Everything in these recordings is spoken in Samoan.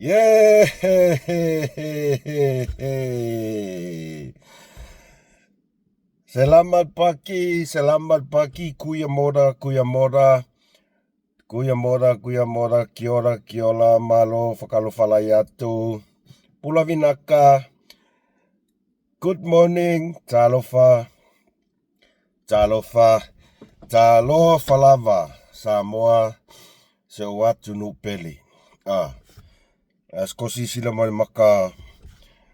Yeah! Selamat pagi, selamat pagi, kuia mora, kuia mora, kuia mora, kuia mora, kia ora, kia ora, malo, whakalofalai atu, pula vinaka, good morning, talofa, talofa, talofa lava, Samoa, se o atu nu pele. Ah. As ko sisila mai maka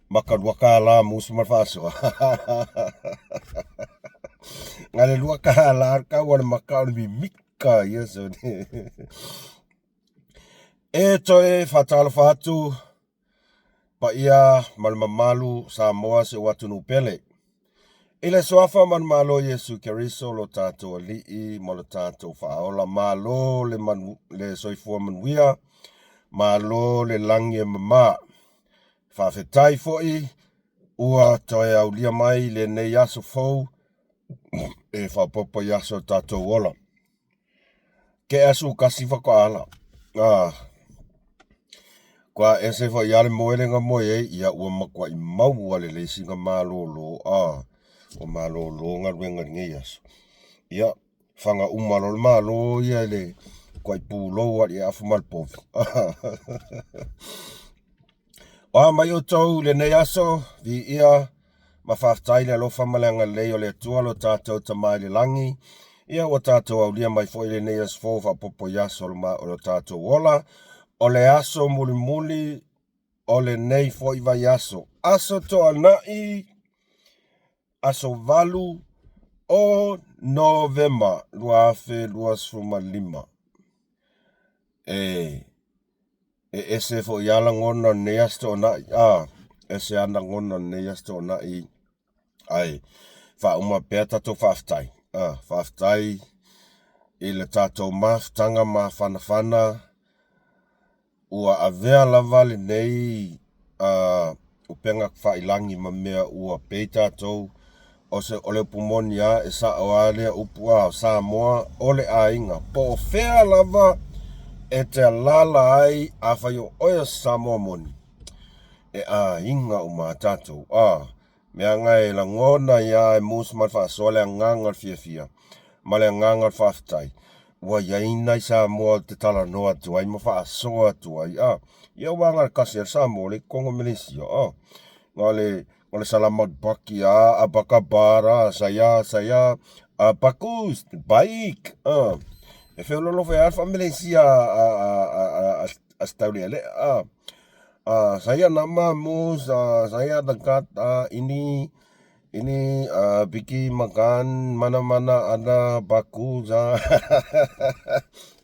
maka lua la musu ma faasoa. Nga le lua la ka wa le maka o le mimika ia so. E toe whātalofa atu paia ma le mamalu Samoa se o atunuu pele. I le suafa ma le Malo Iesu Keriso lo tātou ali'i ma lo tātou faaola, malo le, manu, le soifua manuia, malo le lagi e mamā. Faafetai foi ua toe aulia mai lenei aso fou e faaopoopo i aso o tātou ola. Ke asu kasi faatoa ala. Ah, kua ese foi ia le moelega moe ai, ia ua matuai maua lelei siga malōlō, ah, ua malōlō galuega i lenei aso. Ia, faga uma loa le malo ia i le kuai pulou alii e afu ma le povi. O a mai outou i lenei aso, viia ma faafetai le alofa ma le agalelei o le Atua lo tātou Tama i le lagi. Ia ua tātou aulia mai foi lenei aso fou faaopoopo i aso o lo tātou ola. O le aso mulimuli o lenei foi vaiaso. Aso Toanai, aso 8 o Novema 2025. E e ese foi a lagona o lenei aso toanai. Ah, ese a lagona o lenei aso toanai. Ai, faauma pea tātou faafetai. Ah, faafetai i le tātou mafutaga mafanafana ua avea lava lenei upega failagi ma mea ua pei tātou o se o le upu moni a e sa'o a lea upu a o Samoa o le aiga po o fea lava e te alaala ai afai o oe o se Samoa moni e aiga uma a tātou a meaga e lagona ia e musu ma le faasoa le agaga o le fiafia ma le agaga o le faafetai ua iai nai Samoa o te talanoa atu ai ma faasoa atu ai a ia ua aga le kasi a le Samoa le i totonu o Melesia a na le na le selamat pagi a apa khabar a saya saya a bagus baik a e feololo foi lava le faa-Melesia a a a a a se taulealea a a saya nama mus a saya dekat a ini ini a pergi makan mana-mana ada bagus a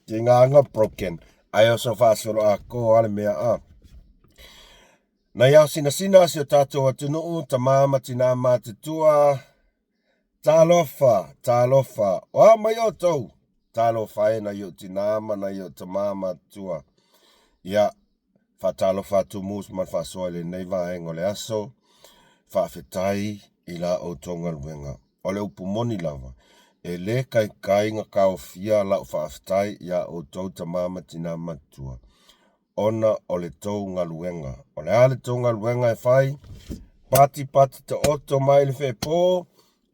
tigaga broken ae oso faasoloakoa le mea a. Nai ao sinasina si o tātou atunuu, tamā ma tinā matutua, talofa, talofa, o a mai outou, talofa e nai ou tinā ma nai ou tamā matutua. Ia, faatalofa atu mus ma le faasoa i lenei vaega o le aso, faafetai i la outou galuega. O le upu moni lava, e lē kaikai na taofia lau faafetai iā outou tamā ma tinā matutua, ona o le tou galuega. O le a le tou galuega e fai, patipati taoto mai le feepō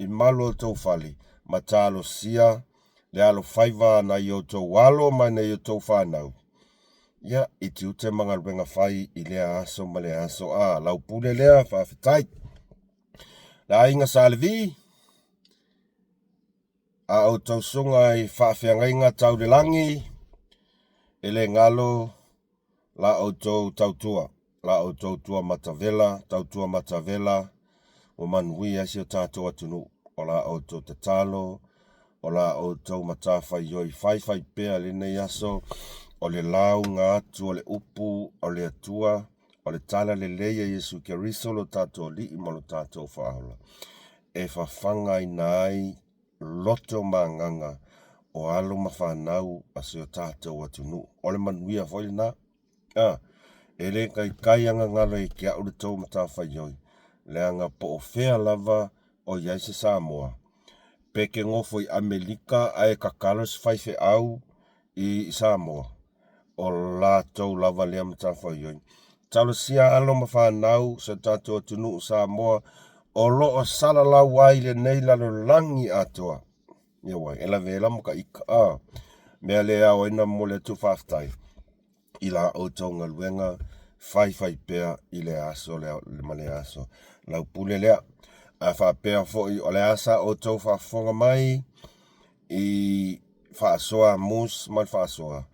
i malu o tou fale, ma talosia le alofaiva a nai outou alo ma nai outou fanau. Ia, i tiute ma galuega fai i lea aso ma lea aso a lau pule lea faafetai. Le aiga Sa Levi, a outou susuga i faafeagaiga tau le lagi, e le galo la outou tautua, la outou tua matavela, tautua matavela, ua manuia ai si o tātou atunuu. O la outou tatalo, o la outou matafaioi faifai pea lenei aso, o le lauga atu o le upu o le Atua, o le tala lelei a Iesu Keriso lo tātou Alii ma lo tātou Faaola, e fafagaina ai loto ma agaga o alo ma fanau a si o tātou atunuu. O le manuia foi lena. A, e lē kaikai agagalo ia te a'u le tou matafaioi, leaga po o fea lava o i ai se Samoa. Pe ke nofo i Amerika ae tatalo se faifeau i Samoa. O latou lava lea matafaioi. Talosia alo ma fanau si o tatou atunuu Samoa o lo o salalau ai lenei lalolagi atoa. Ioe, e lavea ma ka ika. A mea lea e ao ai ona momoli atu faafetai i la outou galuega faifai pea i le aso lea ma le aso. Lau pule lea. A faapea foi o le a sa outou faafofoga mai i faasoa a Mus ma le faasoa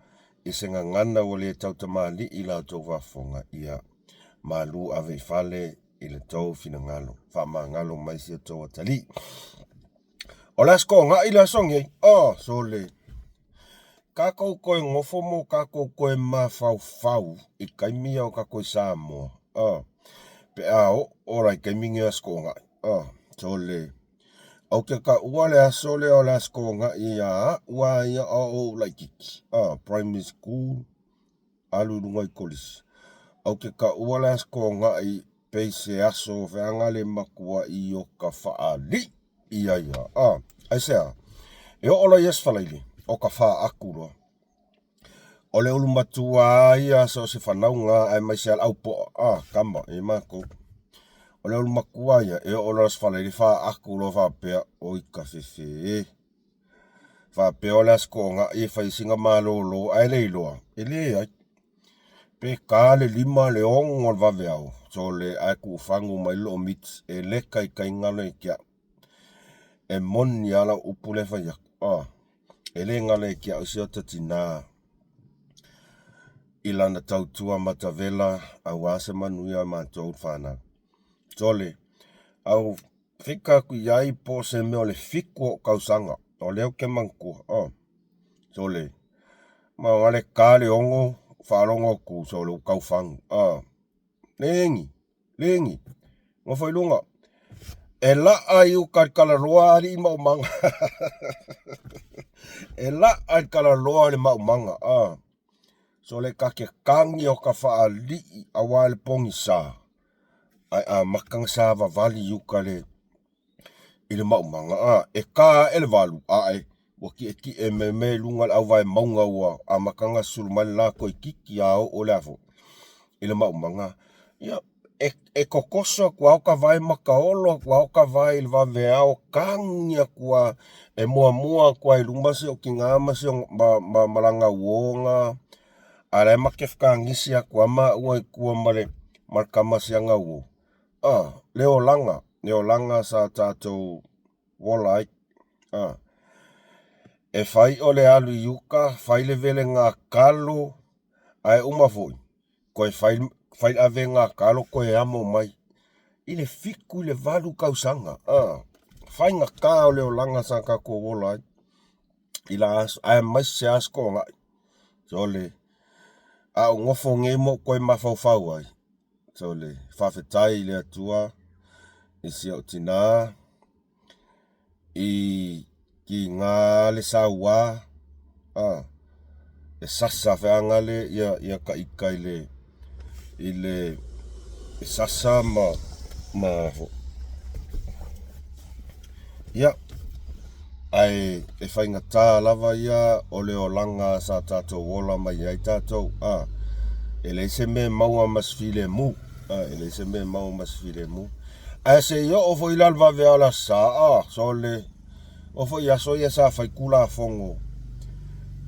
i se gagana ua le tautamalii i la outou faafofoga, ia malu ave i fale i le tou finagalo, faamagalo mai si o tou atalii. O le Aso Toonai le aso nei, oh, sole, tatou toe nofo ma o tatou toe mafaufau i taimi ia o tatou i Samoa, oh, pe a oo la i taimi nei o Aso Toonai, oh, sole, Ou te taua le aso lea o le Aso Toonai ia a'u a ia a o ou laitiiti, a, primary school, alu i luga i kolisi. Ou te taua le Aso Toonai pei se aso feaga le matua'i o ka fa'ali'i ia ia, a, aisea? E oo loa i Aso Faraile, o ka fa'atu loa. O le ulu matua a ia so o se fanauga aemaise a le au po'a, a, tama e matou. O le ulu matua ia, e oo loa Aso Faraile fa'atu loa faapea, oi ka fefe e. Faapea o le Aso Toonai e fai ai sina malolo ae le iloa, e leai. Pe ta le 5 le 6 o le vaveao, sole ae tuufagu mai le loo miti, e le taitai galo ia te a'u. E moni a lau upu lea e fai atu, a. E le galo ia te a'u si ota tinā i lana tautua matavela auā se manuia o matou fanau. Sole, au fika atu i ai po o se mea o le 7 o'u tausaga, o lea ou te manatua, oh, sole, ma o le ta le 6, faalogo atu, sole, ua taufagu, ah, legi, legi, nofo i luga, e la'a i uka i le talaloa alii maumaga. E la'a i le talaloa le maumaga, ah. Sole ta te tagi o ka fa'ali'i auā le pogisa, ae amata ona savavali i uka le i le maumaga, a, e ta a'e le 8 a'e ua ti'eti'e me i luga le auvae mauga ua amata ona sulu mai le la toeititi a oo le a foi i le maumaga. Ia, e, e totoso atu a o ka vae mataolo atu a o ka vae i le vaveao tagi atu a e muamua atu a i luma si o'u tinā ma si ma, ma, ma lana uōga a la e ma te fetagisi atu a maua i tua ma le ma le tama si ana uō. A, le olaga, le olaga sa tatou ola ai. A, e fai o le alu i uka, fai le velega talo, ae uma foi, toe fai, fai le avega talo toe amo mai. I le 7 i le 8 tausaga. A, faigata o le olaga sa tatou ola ai i la aso, aemaise Aso Toonai. Sole, a ou nofo nei ma ou toe mafaufau ai, sole, faafetai i le Atua i si o'u tinā i kiga le sauā, a, e sasa feaga le ia ia ka ika i le i le e sasa ma ma ia ae e faigata lava ia o le olaga sa tatou ola mai ai tatou, a, e leai se mea e maua ma se filemu, a, e leai se mea e maua ma se filemu. Ae se i oo foi la le vaveao o le Aso Sa, a, sole, oo foi aso ia sa fai Tulafono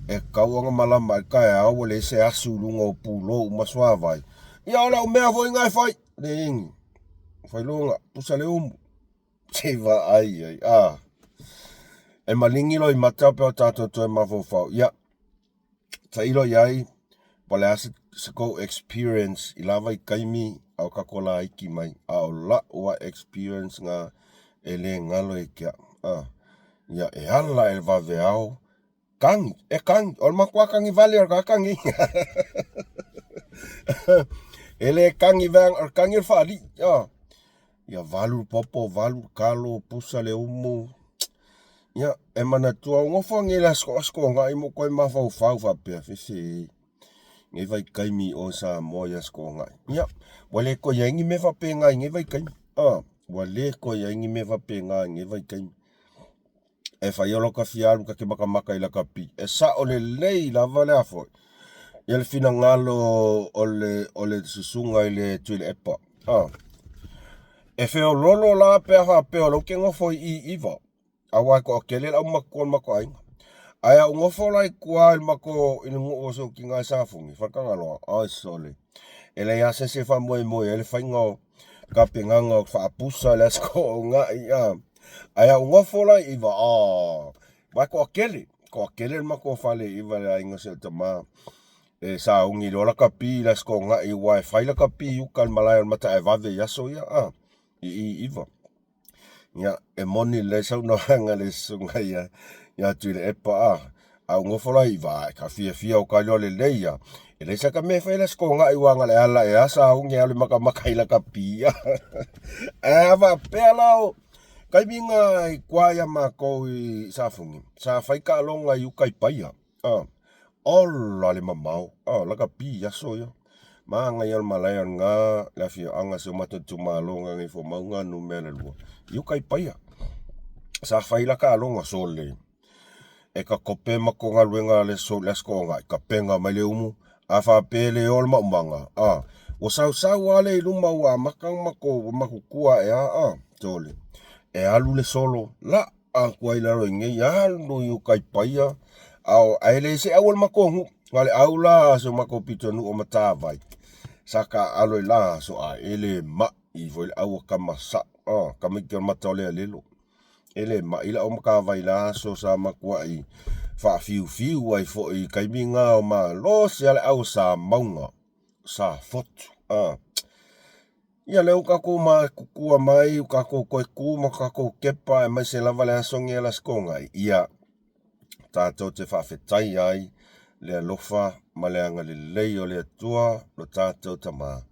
e tatau ona malama ai le taeao ua leai se asu i luga o pulou ma suavai. Ia o lau mea foi na e fai, leai, fai luga, pusa le umu. Se i vaai ai, a. E maligi loimata pe o tatou toe mafaufau. Ia, tailo i ai, po o le a se, se kou experience i la vaitaimi a o tatou laiti mai, a o la'u a experience na e le galo ia te a'u. A, ia, e ala e le vaveao, Tagi, e tagi, o le matua tagi vale o le tagi. E le tagi vaega, o le tagi o le faalii. Ah. Ia valu le popo, valu le talo, pusa le umu. Ia, e manatua, o nofo nei le aso aso toonai mo koe mafaufau faapea, fefe. Nei vaitaimi o Samoa i Aso Toonai. Ia, ua le toe i ai ni mea faapena i nei vaitaimi. Ah, ua le toe i ai ni mea faapena i nei vaitaimi. E fai o lota fia alu ta te matamata i lakapi. E sa'o lelei lava le a foi. Ia le finagalo o le, o le susuga i le Tuilaepa. A. E feololo la pe a faapea o lea ou te nofo i i Iva, aua e toatele le aumatua o le matou aiga. Ae a ou nofo la i tua i le matou, i le nuu o si ou tina i Safune, Faletagaloa, oi sole, e leai lava se isi e faamoemoe ai le faiga o tapenaga o faapusa i le Aso Toonai, a. Ae a ou nofo la i Iva, a, aua e toatele, toatele le matou fale i Iva i le aiga o si ou tama e sauni loa lakapi i le Aso Toonai aua e fai lakapi i uta i le malae o le Mataaevave i aso ia, a, i i Iva. Ia, e moni lelei saunoaga a le susuga ia, ia Tuilaepa, a, a ou nofo la i Iva, e ka fiafia o ka iloa lelei ia. E leai saka mea e fai i le Aso Toonai aua na o le ala ea sauni e alu e matamata i lakapi. Ae a faapea la o taimi na i tua ia matou i Safune, sa fai taaloga i uta i Paia. Ah, ola le mamao, ah, lakapi i aso ia. Manaia o le malae o lena le afioaga si o matou itumalo o Gagaifomauga Nu.2 i uta i Paia. Sa fai la taaloga sole. E takope matou galuega le aso le Aso Toonai, tapena mai le umu, a faapea e le o le maumaga, a, ua sausau lava lea i luma ua amata ona matou ua matutua ae a, a, sole. E alu le solo, laa atu ai i lalo i inei, alu i uta i Paia, a o, ae le se au o le matou nuu, na o le au la a si o matou pitonuu o Matavai, sa taaalo i la aso, a e le mai foi le au a tama sao, a, tamaiti o le Mataolealelo. E le mai le au Matavai i la aso sa matuai faafiufiu ai foi i taimi na o malosi lava le au o Samauga, Safotu, a. Ia lea ua tatou matutua mai, ua tatou toe tu ma tatou kepa aemaise lava le aso lenei o le Aso Toonai, ia tatou te faafetaia ai le alofa ma le agalelei o le Atua lo tatou Tama,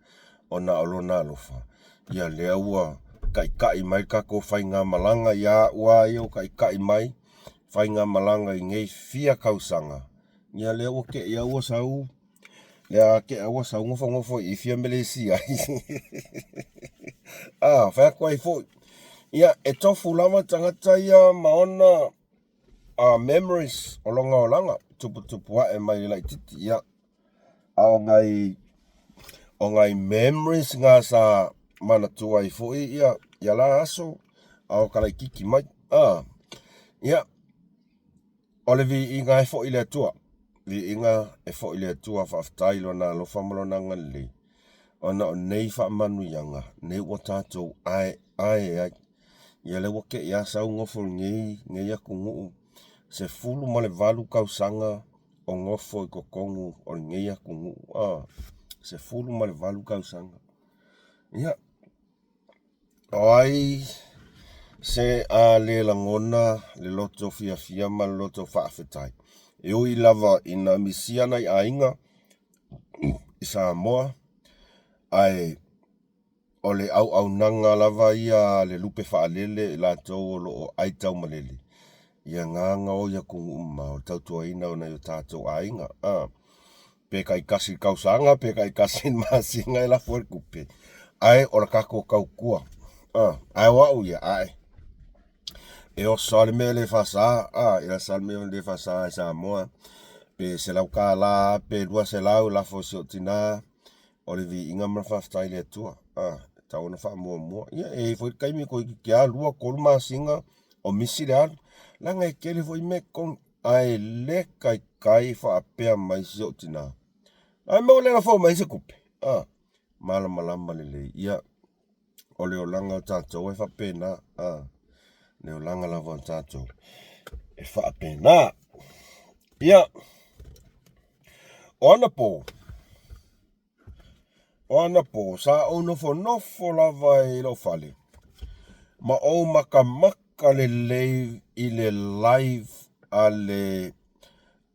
ona o Lona alofa, ia lea ua taitai mai le tatou faigamalaga ia au lava ia ua taitai mai faigamalaga i nei fia tausaga, ia lea ua te i lava ua sau Lea te ua sau nofonofo i fia Melesia ai. A, fai atu ai foi. Ia, e tofu lava tagata ia ma ona memories o lona olaga, tuputupu ae mai le laitiiti. Ia, a o nai, o nai memories na sa manatua ai foi ia, ia la aso, a o ka laitiiti mai. A, ia, O le viiga e foi i le Atua. Viiga e foi i le Atua, faafetai i Lona alofa ma Lona agalelei, ona o nei faamanuiaga, nei ua tatou aeae ai. Ia lea ua te i lava sau nofo i lenei, lenei atunuu, 18 tausaga o nofo i totonu o lenei atunuu, a, 18 tausaga. Ia, O ai se a le lagona le loto fiafia ma le loto faafetai? E ui lava ina misia nai aiga i Samoa, ae o le auaunaga lava ia a le lupe faalele i latou o lo o ai taumalele, ia gaga o i atunuu mamao i le tautuaina o nai o tatou aiga. A. Pe taitasi i le tausaga pe taitasi i le masina e lafo ai le tupe, ae o le tatou tautua. Ae o au ia, ae e oso lava le mea le faasa, a, e oso lava le mea le faasa i Samoa, pe $100 pe 200 lafo i si ou tina, o le viiga ma le faafetai i le Atua. A, e tatau ona faamuamua. Ia, e i ai foi le taimi toeitiiti lava 2, 3 masina o misi le alu, leaga e tele foi mea e totogi. Ae le taitai faapea mai si ou tina, Ae mea ua le lafo mai ai se tupe? A, malamalama lelei. Ia, o le olaga o tatou e faapena. A, le olaga lava o tatou e faapena. Ia, o anapo, O anapo, sa ou nofonofo lava i lou fale ma ou makamaka lelei i le live a le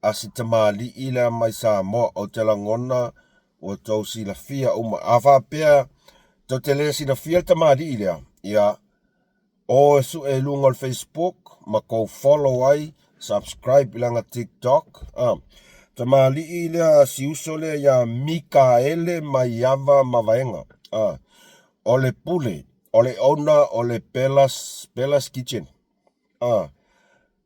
a si tamalii lea mai Samoa. Ou te lagona ua tou silafia uma. A faapea tou te le silafia le tamalii lea, ia O e sue i luga o le Facebook ma tou follow ai, subscribe i lana TikTok. Ah, tamalii lea si uso lea ia Mikaele Maiava Mavaega. Ah, o le pule, o le owner o le Bella's, Bella's Kitchen. Ah,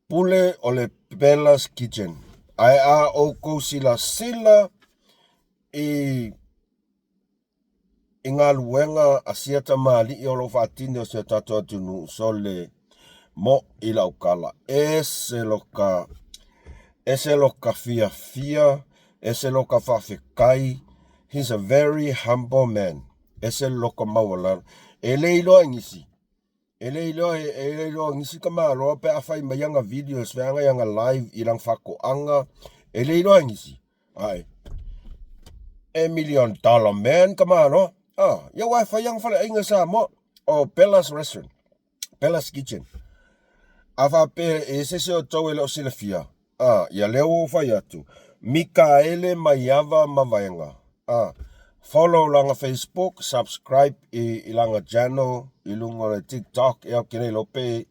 pule o le Bella's Kitchen. Ae a outou silasila i i galuega a sia tamalii o lo o faatino e si o tatou atunuu sole mo i lau tala. Ese loka ese loka fiafia, ese loka faafetai. He's a very humble man. Ese loka maualalo. E le iloa e nisi. E le iloa e le iloa e nisi tamaloa pe a fai mai ana videos pe ana ana live i lana faatoaga. E le iloa e nisi. Ae e $1 million man tamaloa. Ah, ia ua e fai ana faleaiga i Samoa. O Bella's Restaurant. Bella's Kitchen. A faapea e se isi o outou e le o silafia, ah, ia lea ua ou fai atu, Mikaele Maiava Mavaega. Ah, follow lana Facebook, subscribe i, i lana channel i luga o le TikTok, ia ou te le iloa pe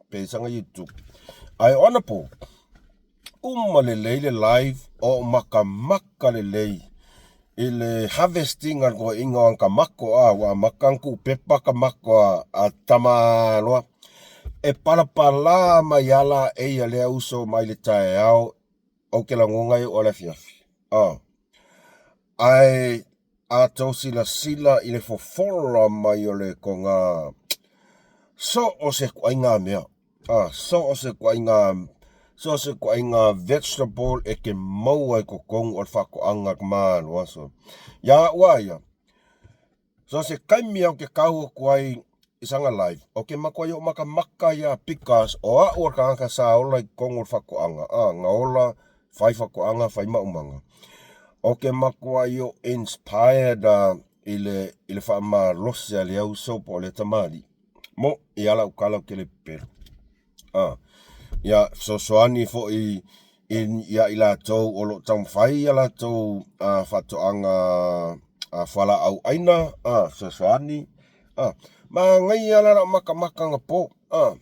pe i sana YouTube. Ae o anapo, uma lelei le live o makamaka lelei i le harvesting a le toeaiina o Ankamako a ua amata ona tuupepa kamako a, a tamaloa e palapala mai ala eia lea uso mai le taeao ou te lagona e oo i le afiafi a ae a tou silasila i le fofola mai o le toga so o se ituaiga mea a so o se ituaiga so o se ituaiga vegetable e te maua i totonu o le faatoaga tamaloa so ia au a ia so se taimi au te tau atu ai i sana live ou te matuai ou makamaka ia because o au o le tagata sa ola i totonu o le faatoaga a na ola fai faatoaga fai maumaga ou te matuai o inspired i le i le faamalosi a le uso po o le tamalii mo i ala ou tala ou te le pepelo a ia fesoasoani foi i ia i latou o lo o taumafai ia latou faatoaga fualaau aina a fesoasoani a manaia la lau makamaka anapo a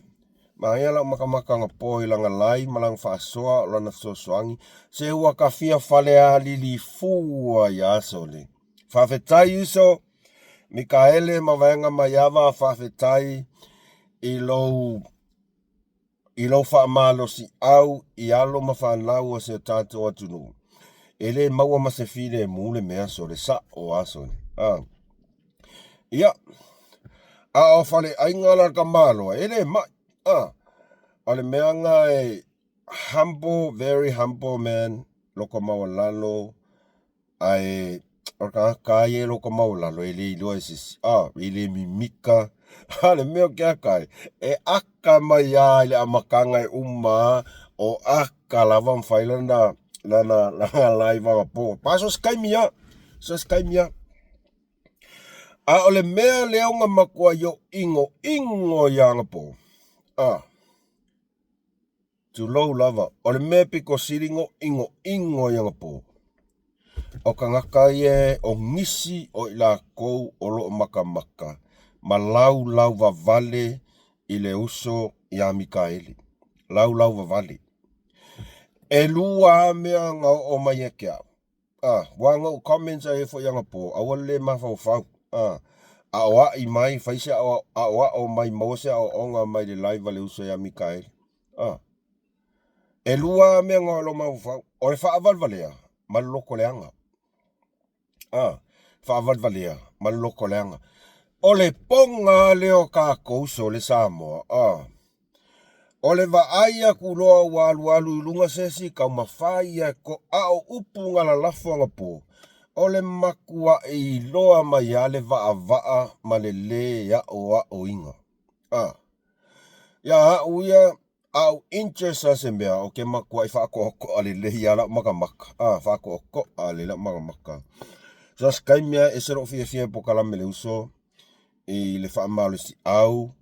manaia lau makamaka anapo i lana live ma lana faasoa o lana fesoasoani se ua ta fia falealili fua ia sole. Faafetai uso Mikaele Mavaega Maiava, faafetai i lou i lou faamalosiau i alo ma fanau o si o tatou atunuu. E le maua ma se filemu le mea sole sao a sole. A. Ia, a o faleaiga la tamaloa, e le mai. A. O le mea na e humble, very humble man, loko maualalo, ae o le tagata ia e loko maualalo e le iloa e se isi. A, e le mimika. A le mea o ke aka e, e aka mai a i le amataga e uma o aka lava ma fai lana lana lana live anapo. Pa so se taimi a, so se taimi a. A o le mea lea na matuai o inoino ia anapo. A. Tulou lava, o le mea pito sili ona inoino i anapo, o tagata ia o nisi o i latou o lo o makamaka ma laulau vavale i le uso ia Mikaele. Laulau vavale. E lua a mea na oo mai ia te au. A, ua na ou comments ai foi anapo, aua le mafaufau. A, aoai mai, fai se aoao mai, maua se aoaoga mai le live a le uso ia Mikaele. A, e lua a mea na oo i lou mafaufau, o le faavalevalea ma le loto leaga. A, faavalevalea ma le loto leaga. O le poga lea o tatou sole Samoa. A, o le vaai atu loa ua alualu i luga se isi taumafai ia e a o upu na lalafo anapo, o le matuai iloa mai lava le vaavaa ma le lē aoaoina. A, ia au ia a ou interest a se mea ou te matuai faatoatoa lelei a lau makamaka. A, faatoatoa lelei lau makamaka. So se taimi a ese lou fiafia i polokalame le uso i le faamalosiau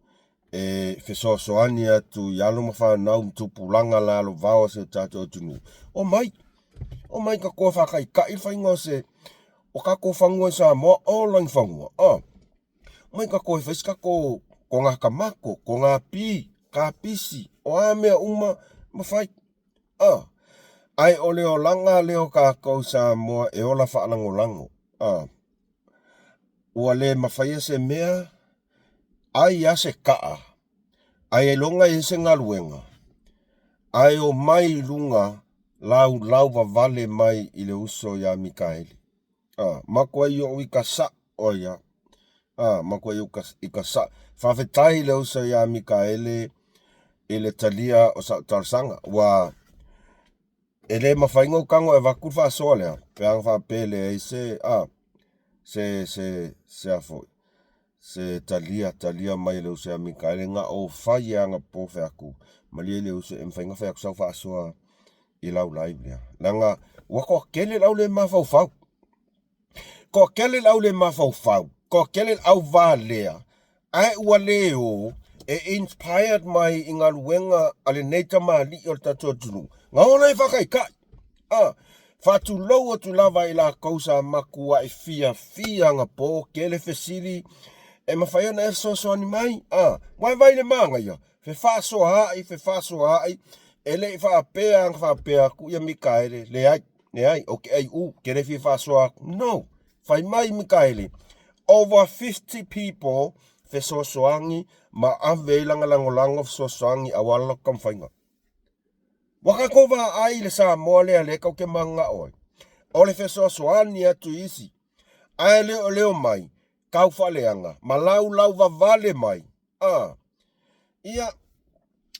e fesoasoani atu i alo ma fanau ma tupulaga lalovao o si o tatou atunuu. Omai, omai tatou e faataitai le faiga o se o tatou fanua i Samoa, ola ni fanua. A, omai tatou e fai se tatou toga tamato, toga pi, kapisi, o a mea uma mafai. A, ae o le olaga lea o tatou i Samoa e ola faalagolago. A, ua le mafaia se mea, ai a se kaa, ai ailoga e i ai se galuega, ae omai i luga laulau vavale mai i le uso ia Mikaele. A, makuai o'u i ka sa'o ia. A, makuai o'u i ka sa'o. Faafetai i le uso iā Mikaele i le talia o sa'u talosaga, ua e le mafai ona ou tago e avatu le faasoa lea, pe ana faapea e leai se, a, se, se, se a foi, se talia, talia mai e le uso ia Mikaele. Na ou fai lava anapo, fai atu, malie le uso, e mafai ona fai atu sau faasoa i lau live lea, leaga ua toatele le au le mafaufau, toatele le au le mafaufau, toatele le au valea, ae ua le o e inspired mai i galuega a lenei tamalii o le tatou atunuu, na ola e faataitai. A faatulou atu lava i latou sa matuai fiafia anapo, tele fesili e mafai ona e fesoasoani mai. A ua e vai le manaia, fefaasoaai, fefaasoaai, e le i faapea ana faapea atu ia Mikaele, leai, leai, ou te aiu, te le fia faasoa atu. No, fai mai Mikaele, over 50 people fesoasoani ma ave ai lana lagolago fesoasoani aua le latou taumafaiga. Ua tatou vaai i le Samoa lea lea tatou te mananao ai. O le fesoasoani atu i isi, ae le o leo mai, tau faaleaga, ma laulau vavale mai. A, ia,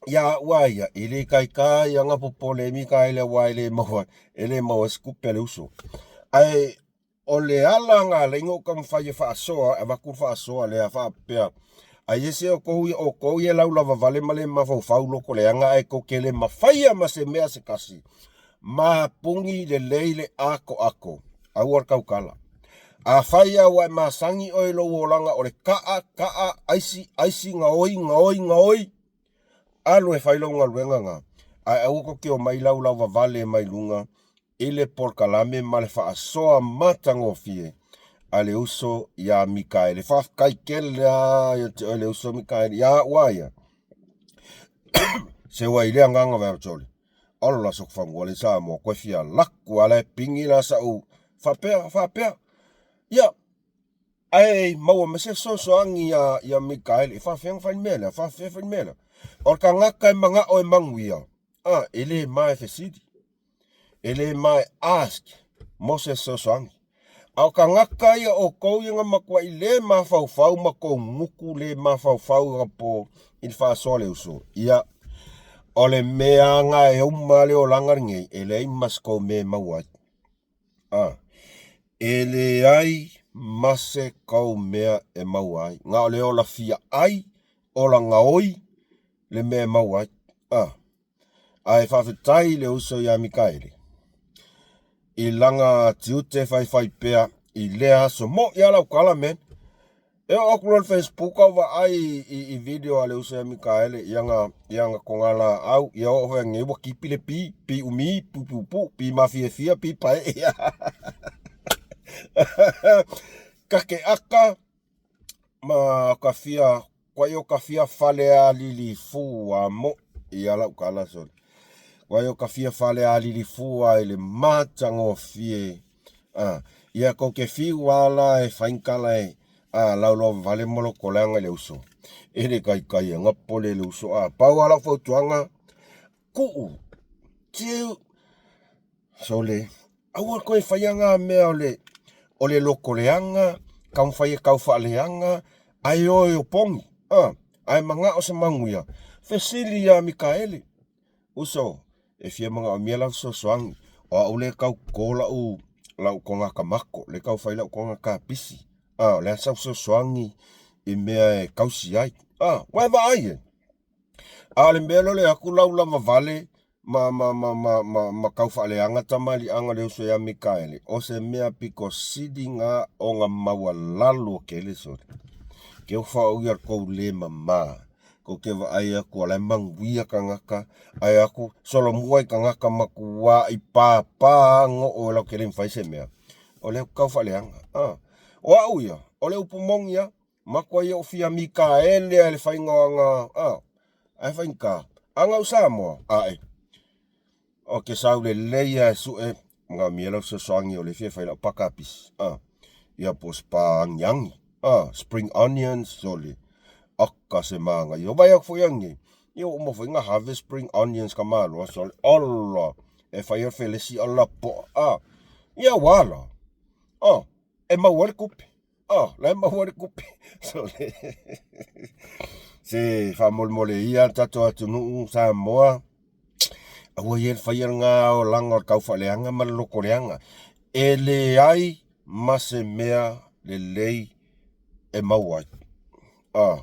ia a'u a ia, e le taitai ana popole Mikaele aua e le maua, e le maua se tupe a le uso. Ae o le ala na ala ai ona ou taumafai e faasoa, e avatu le faasoa lea faapea, ai ese outou ia, outou ia laulavavale ma le mafaufau loko leaga, ae tou te le mafaia ma se mea se tasi. Mapuni lelei le atoato, aua le tautala. Afai lava ua e masani oe i lou olaga o le kaa, kaa, aisi, aisi, gaoi, gaoi, gaoi, alu e fai lou galuega na, ae aua tou te omai laulauvavale mai luga i le polokalame ma le faasoa matagofie a le uso iā Mikaele. Faafetai tele lava ia te oe le uso Mikaele, ia a'u a ia seu ai i le agaga vaevatsole. Ola sokofanua le Samoa koe fia laku ala e pigi la sa'u faapea faapea ia ae maua ma se fesoasoani ia ia Mikaele e faafefea ona fai le mea lea, faafefea fai le mea lea. O le tagata e mana'o e manuia, a e le ma e fesili, e le ma e ask mo se fesoasoani. A o tagata ia outou ia na matuai le mafaufau ma tou gutu le mafaufau anapo i le faasoa le uso, ia o le mea na e uma le olaga lenei, e leai ma se tou mea e maua ai. A e leai ma se tou mea e maua ai, na o le ola fia ai, ola gaoi le mea e maua ai. A ae faafetai i le uso iā Mikaele i lana tiute faifai pea i lea aso. Mo'i lava lau tala, man. E oo atu loa i le Facebook ou vaai i video a le uso ia Mikaele i ana i ana togalaau, ia oo foi nei ua tipi le pi, pi umi, pi puupuu, pi mafiafia, pi pae'e. Kake'aka ma ka fia Koai o ka fia fale alilifua mo'i ia lau tala sole. Koai o ka fia fale alilifua i le matagofie. A, ia kou te fiu a la e faigala e a lauloa vale ma loko leaga i le uso. E le taitai e gapole le uso a pau a lau fautuaga tuu tiu sole aua le toe faia na mea o le o le loko leaga, taumafai e tau faaleaga, ae o e opogi, a, ae manao se manuia, fesili iā Mikaele, uso, e fia manaomia lau fesoasoani, o a'u lea e tau toto la'u la'u toga tamato, lea e tau fai la'u toga kapisi, a, o le a sau fesoasoani i mea e tausi ai, a, ua e vaai e. A o le mea lea o le atu laulavavale ma ma ma ma ma ma tau faaleaga tamaliiaga le uso ia Mikaele, o se mea pito sili na ona maualalo tele sole. Ke faaoia le tou le mamā, tou te vaai atu o la e manuia tagata, ae atu solomua i tagata matua'i pāpā goo e latou te le mafai se mea. O lea tau faaleaga. A, o a'u ia, o le upu moni a, matuai ou fia Mikaele a i le faiga o aga, a, ae faigata, aga ou Samoa, a'e. Ou te sau lelei lava e su'e, manaomia lau fesoasoani o lea e fia fai la'u pakapisi, a, ia po o se pa agiagi, a, spring onions, sole, oka se manaia. O vaai atu foi anei, ia ua uma foi ona harvest spring onions ka maloa, sole, ola, e fai ai le felesi ola po'a, a, ia ua ala. Oh, e maua ai le tupe. Oh, la e maua ai le tupe. So, se faamolemole ia le tatou atunuu Samoa, aua ia le faia lena olaga o le taufaaleaga ma le lotoleaga. E leai ma se mea lelei e maua ai. Ah,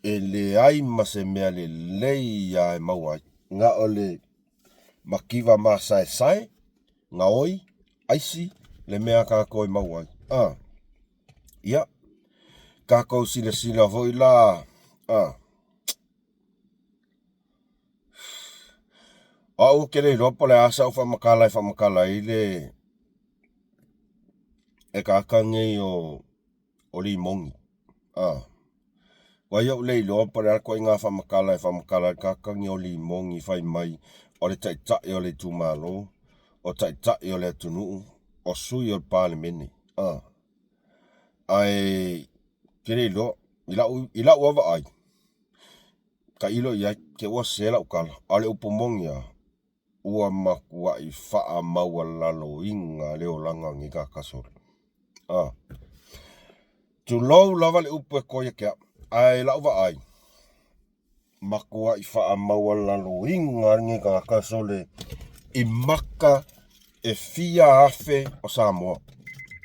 e leai ma se mea lelei lava e maua ai. Na o le mativa masaesae, gaoi, aisi le mea a tatou e maua ai. Ah, ia, tatou silasila foi la, ah, o au ou te le iloa po o le a sau faamatala e faamatala ai le tagata nei o Limogi. A. Aua ia ou le iloa po o le a le ituaiga faamatala e faamatala ai le tagata nei o Limogi fai mai o le taitai o le itumalo, o taitai o le atunuu, o sui o le Palemene. A. Ae te le iloa, i lau i lau lava vaai, tailo i ai, te ua sese lau tala, a o le upu moni lava, ua matuai faamaualaloina le olaga o lenei tagata sole. A. Tulou lava le upu e to ia te au, ae i lau vaai, matuai faamaualaloina lenei tagata sole i maka e fia afe o Samoa.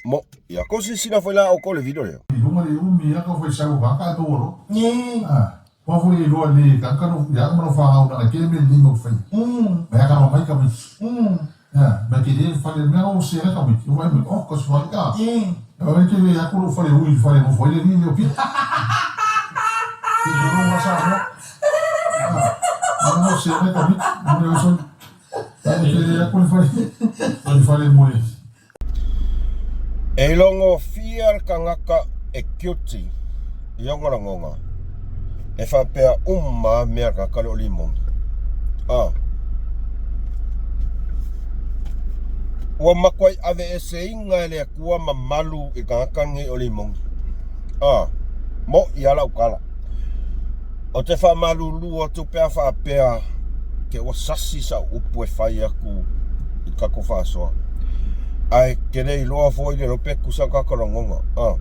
Mo, ia kou silasila foi la outou i le video lea. I luga le umi ia ka fai sau ka ka to lo. Ah. Wa foi e loa le ka ka no ya ma no fa au na ke me le mo fai. Ma ya ka no mai ka mai. Ya, ma ke le fale me o se ka mai. O vai me o ko se fale ka. O ke le ya ko fale ui fale mo foi le ni o pi. Ke no wa sa mo. Ah. No se ka mai. Mo le so. Ya ke le ya ko fale. Fale mo le. E logofia le tagata e guilty i ona lagona e faapea uma lava mea a le tagata lea o Limoni. A. Ua matuai aveeseina e le Atua mamalu i le tagata lenei o Limoni. A. Moʻi lava lau tala. Ou te faamalulu atu pe a faapea ke ua sasi sau upu e fai atu i le tatou faasoa. Ae ke le iloa foi le iloa pe tusa le tatou lagona. A.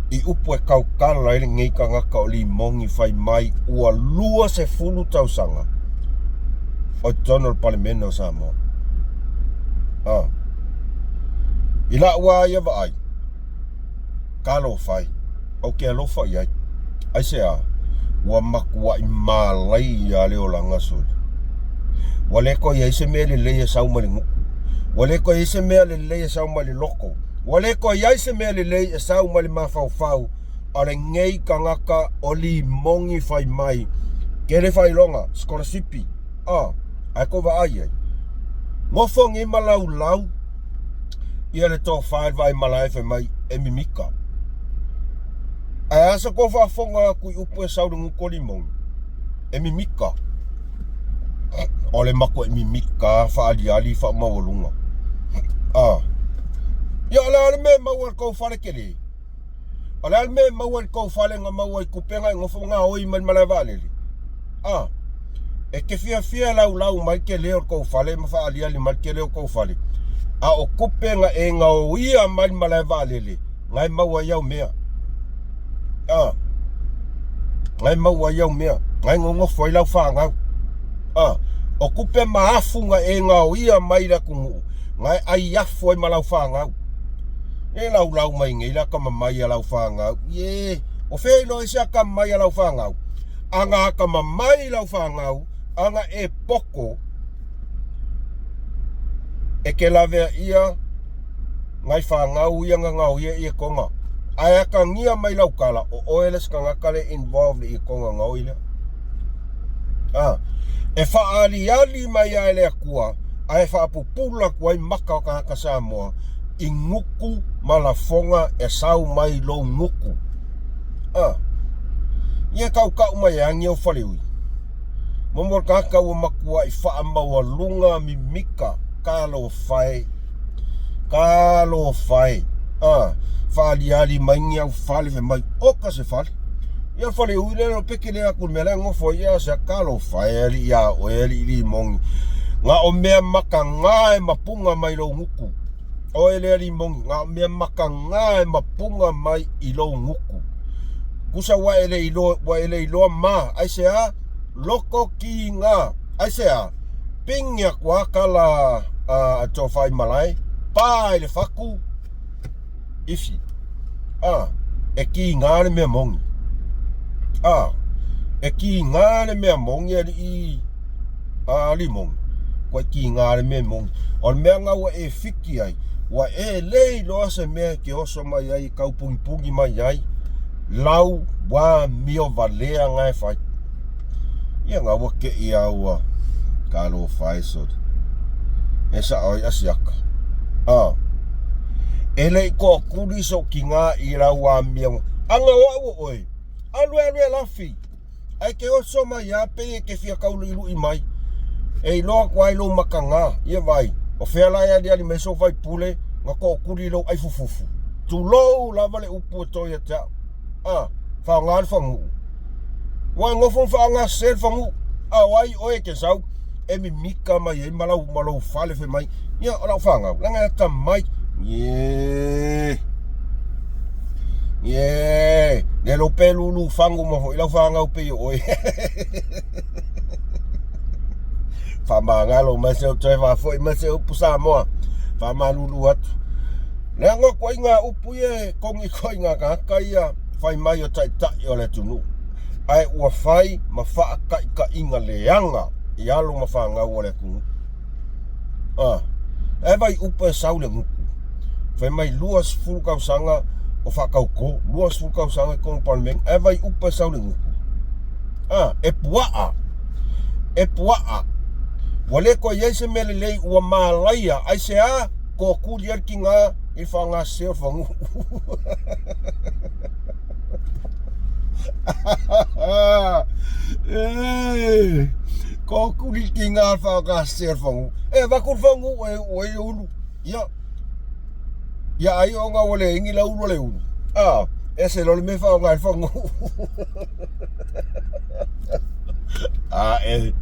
I upu e tautala ai lenei tagata o Limogi fai mai ua 20 tausaga o i totonu o le Palemene o Samoa. A. I la'u lava ia vaai, Talofa e, ou te alofa i ai. Aisea? Ua matuai malaia le olaga sole. Ua le toe i ai se mea lelei e sau mai le gutu. Ua le toe i ai se mea lelei e sau mai le loto. Ua le toe i ai se mea lelei e sau mai le mafaufau o lenei tagata o limogi fai mai. Tele faailoga, sikolasipi, a, ae tou vaai i ai. Nofo nei ma laulau ia le tofa i le vaimalae fai mai e mimika. Ae a sa tou faafofoga atu i upu e sau i le gutu o limogi? E mimika. O le matuai mimika faaaliali faamaualuga. A. Ia o le a le mea e maua i le tou fale tele? O le a le mea e maua i le tou fale na maua i tupe na e nofo ma gaoi mai le malae vaalele? A. E te fiafia e laulau mai le tele o le tou fale ma faaaliali mai le tele o tou fale, a o tupe na e gaoia mai le malae vaalele na e maua ai au mea. A. Na e maua ai au mea, na e nonofo ai lau fanau. A. O tupe ma afu na e gaoia mai le atunuu, na e ai afu ai ma lau fanau. E laulau mai nei le atamamai a lau fanau. Ie, o fea iloa ai se atamamai a lau fanau? Ana atamamai lau fanau, ana e poto, e te laveaia nai fanau ia na gaoia i etoga. Ae atagia mai lau tala, o oe le isi tagata lea e involve i le etoga gaoi lea. A, e faaaliali mai lava e le Atua ae faapupula atu ai maka o tagata Samoa i gutu ma lafoga e sau mai lou gutu. A, ia tautau mai e agi au faleui. Momo le tagata ua matuai faamaualuga mimika talofa e. Talofa e. A, faaliali mai ni au fale fai mai, oka se fale. Ia le faleui lea pe kele atu i le mea la e nofo ai ia se talofa e alii ia oe alii limogi. Na o mea mataga e mapuga mai lou gutu. Oe le alii moni, na o mea makaga e mapuga mai i lou gutu. Kusa ua e le iloa, ua e le iloa ma, aisea? Loko kiga, aisea? Pigi atu lava tala a Tofaimalae, pa i le fatu, ifi. A, e kiga le mea moni. A, e kiga le mea moni alii a limoni, ua kiga le mea moni. O le mea na ua e fiki ai, ua e le iloa se mea e te oso mai ai, e tau pugipugī mai ai, lau amio valea na e fai. Ia na ua te i a ua talofa e sole. E sao ai asiata. A, e le i toatuli sou tinā i lau amioga. Ana o au o oe, alu e alu e lafi. Ae ke oso mai a pei e ke fia kauluiluʻi mai. E iloa atu ai lou makaga. Ia vai, o fea la e aliali mai sou faipule na tootuli i lou aifufufu. Tulou lava le upu e toe ia te au. A, faaaoga le faguu. Ua e nofo ma faaaoga sese le faguu. A o ai oe e te sau e mimika mai ai ma lau ma lou fale fai mai, ia o lau fanau, leaga e atamai. Ie. Ie. Le lou pe lulu fagu ma foi lau fanau pei o oe. Faamagalo mai se toe faafoi mai se upu Samoa. Faamalulu atu. Leaga koiga upu ia e kogi koiga tagata ia fai mai o taitai o le atunuu. Ae ua fai ma faataitaiga leaga i alo ma fanau o le atunuu. A, ae vai upu e sau le gutu. Fai mai 20 tausaga o faatauto, 20 tausaga i totonu o le Palemene, ae vai upu e sau le gutu. A, e puaa, e puaa. Ua le toe i ai se mea lelei, ua malaia, aisea? Toatuli ai le tiga i le faaaoga sese o le faguu. Toatuli le tiga i le faaaoga sese o le faguu. E avatu le faguu e uu ai le ulu. Ia, ia ai ona ua leai ni laulu o le ulu. A, ese loa le mea e faaaoga ai le faguu. A e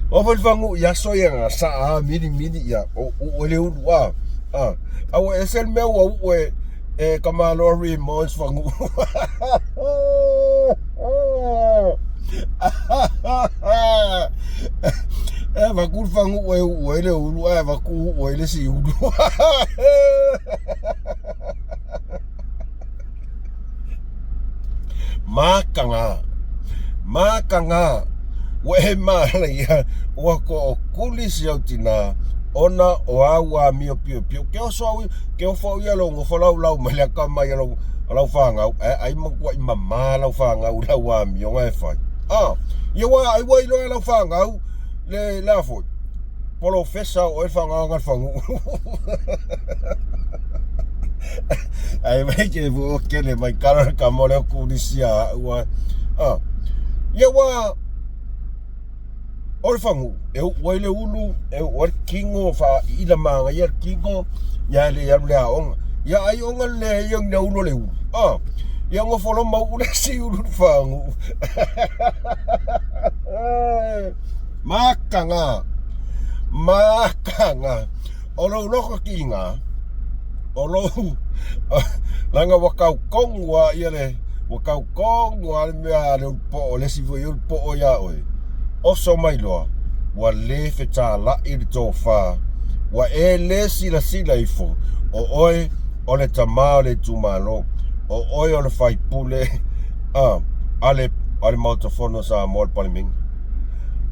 o foi le faguu i aso ia na saa mili mili ia o uu ai le ulu a. A, a ua ese le mea ua uu e e Kamaloa Remorse faguu. E avatu le faguu e uu ai le ulu ae avatu uu ai le isi ulu. Makaga, makaga, ua e malaia, ua tootuli si au tinā, ona o au amio piopio. Ke oso au, ke ofo au ia lou nofo laulau mai le akamai a lau, a lau fanau, ae ai matuaʻi mamā lau fanau i lau amioga e fai. A, ia ua ai ua iloa e lau fanau le, le a foi, polofesa o oe le faagaga le faguu. Ae mai ke vo kele mai kala le kama le kulisi a ua. Ah. Ia ua o le faguu e uu ai le ulu, e uu ai le tino, faaila magaia le tino, ia e le alu le aoga. Ia ai ona le ia ni ulu o le ulu. Ah. Ia nofo loa ma uu le isi ulu i le faguu. Makaga, makaga. O lou loko kiga, o lou, leaga ua tautonu lava ia le, ua tautonu lava le mea a le ulupo'o, le isi foi ulupo'o ia oe, oso mai loa, ua le fetalai le tofa, ua e le silasila ifo, o oe o le tama o le itumalo, o oe o le faipule a le, a le Maota Fono o Samoa, le Palemene.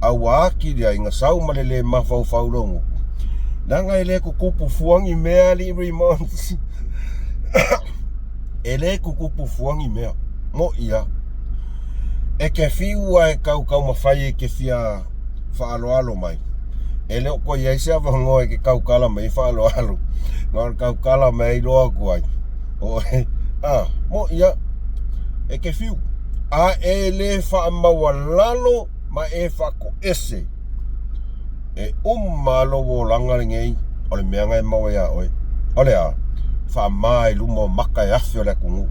A ua atili ai na sau ma le le mafaufau lou gutu, leaga e le tutupu fua ni mea alii Raymond. E le tutupu fua ni mea. Moʻi lava. E te fiu lava e tau taumafai e te fia faaaloalo mai. E le o toe i ai se avanoa e te tautala mai ai faaaloalo. Na o le tautala mai ai loa atu ai. Oe, a, moʻi lava. E te fiu. A e le faamaualalo ma e faatoese, e uma lou olaga lenei o le mea na e maua iā oe. O le a? Faamā i luma o maka e afe o le atunuu.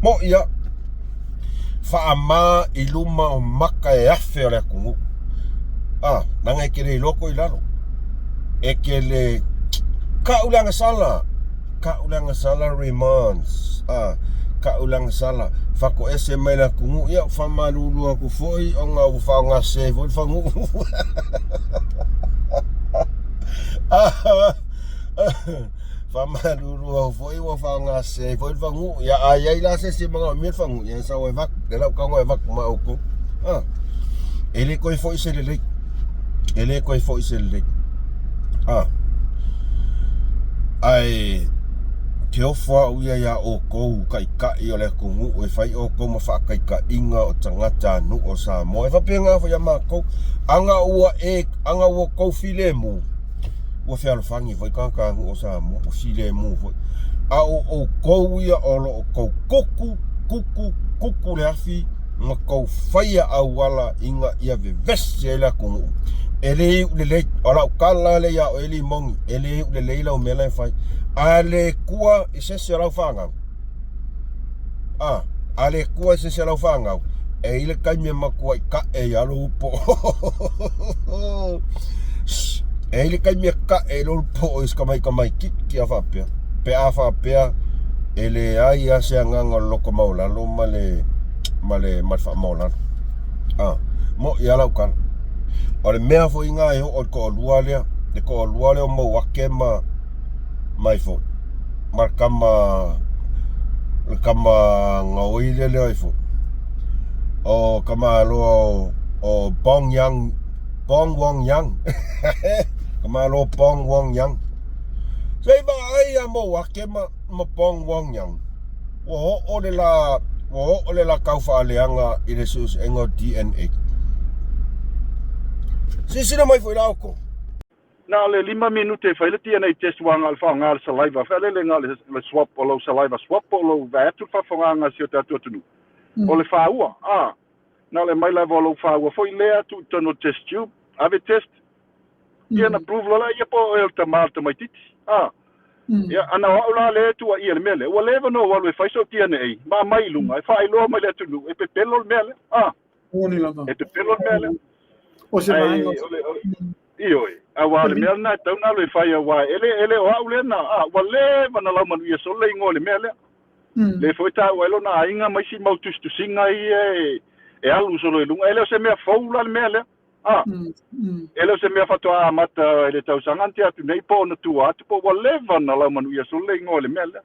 Moʻi lava. Faamā i luma o maka e afe o le atunuu. A, leaga e te le iloa koe i lalo. E te le... Ka'u le agasala, ka'u le agasala Remonds, a, ka'u le agasala, fako ese mai le atunuu, ia ua faamalulu atu foi ona ua faaaogasese foi le faguu. Faamalulu atu foi ua faaaogasese foi le faguu, ia a i ai la se isi e manaomia le faguu, ia e sau e avatu, lea la ua tago e avatu ma outou. A, e le toe foi se lelei, e le toe foi se lelei. A, ae te ofo au ia iā outou taitai o le atunuu e fai outou ma faataitaiga o tagatanuu o Samoa. E faapena foi ia matou, ana ua e, ana ua outou filemu, ua fealofani foi tagatanuu o Samoa, ua filemu foi. A o outou ia o lo o tou kuku, kuku, kuku le afi ma tou faia auala ina ia vevesi ai le atunuu. E le iu lelei, o lau tala lea ia oe Limoni, e le iu lelei lau mea la e fai. A le tua i se isi o lau fanau, a, a le tua i se isi o lau fanau, e i ai le taimi e matuai ka'e ia lou po'o. E i ai le taimi e ka'e ai lou po'o i si tamaitamaitiiti a faapea, pe a faapea e leai lava se agaga o le loto maualalo ma le ma le ma le faamaualalo. A, mo'i lava lau tala. O le mea foi lena e oo i le toalua lea, le toalua lea o Mauake ma mai foi, ma le tama, le tama gaoi lea lea foi, o tamaloa o, o Bong Yang, Bong Wong Yang, tamaloa Bong Wong Yang. Se i vaai ia Mauake ma, ma Bong Wong Yang, ua oo le la, ua oo le la tau faaleaga i le suesuega o DNA. Silasila mai foi la outou. Na o le lima minute e fai le DNA test ua agai i le faaaoga o le saliva, faalele na o le swab o lou saliva swab po o lou vae atu le faafofogaaga a si o tatou atunuu. O le fāua, a, na o le aumai lava o lou fāua foi lea tuu i totonu o le test tube, ave test, ia na prove loa lea po o oe o le tama o le tamaitiiti. A, ia, ana o au la lea e tuuaia i le mea lea, ua leva ona ou alu e fai sou DNA ma aumai i luga e faailoa mai i le atunuu e pepelo le mea lea. A, Moni lava. E pepelo le mea lea. O se Ae, vaega. o le, o le, ioe, aua o le mea lena e tatau ona alu e fai aua e le, e le o au lea na, a, ua leva ona laumanuia solo le igoa i le mea lea. Lea foi e taua ai lona aiga ma isi mau tusitusiga ia e, e alu solo i luga. E le o se mea fou la le mea lea. A, e le o se mea faatoa amata i le tausaga na tea atu nei po o ona tua atu po ua leva ona laumanuia solo le igoa i le mea lea.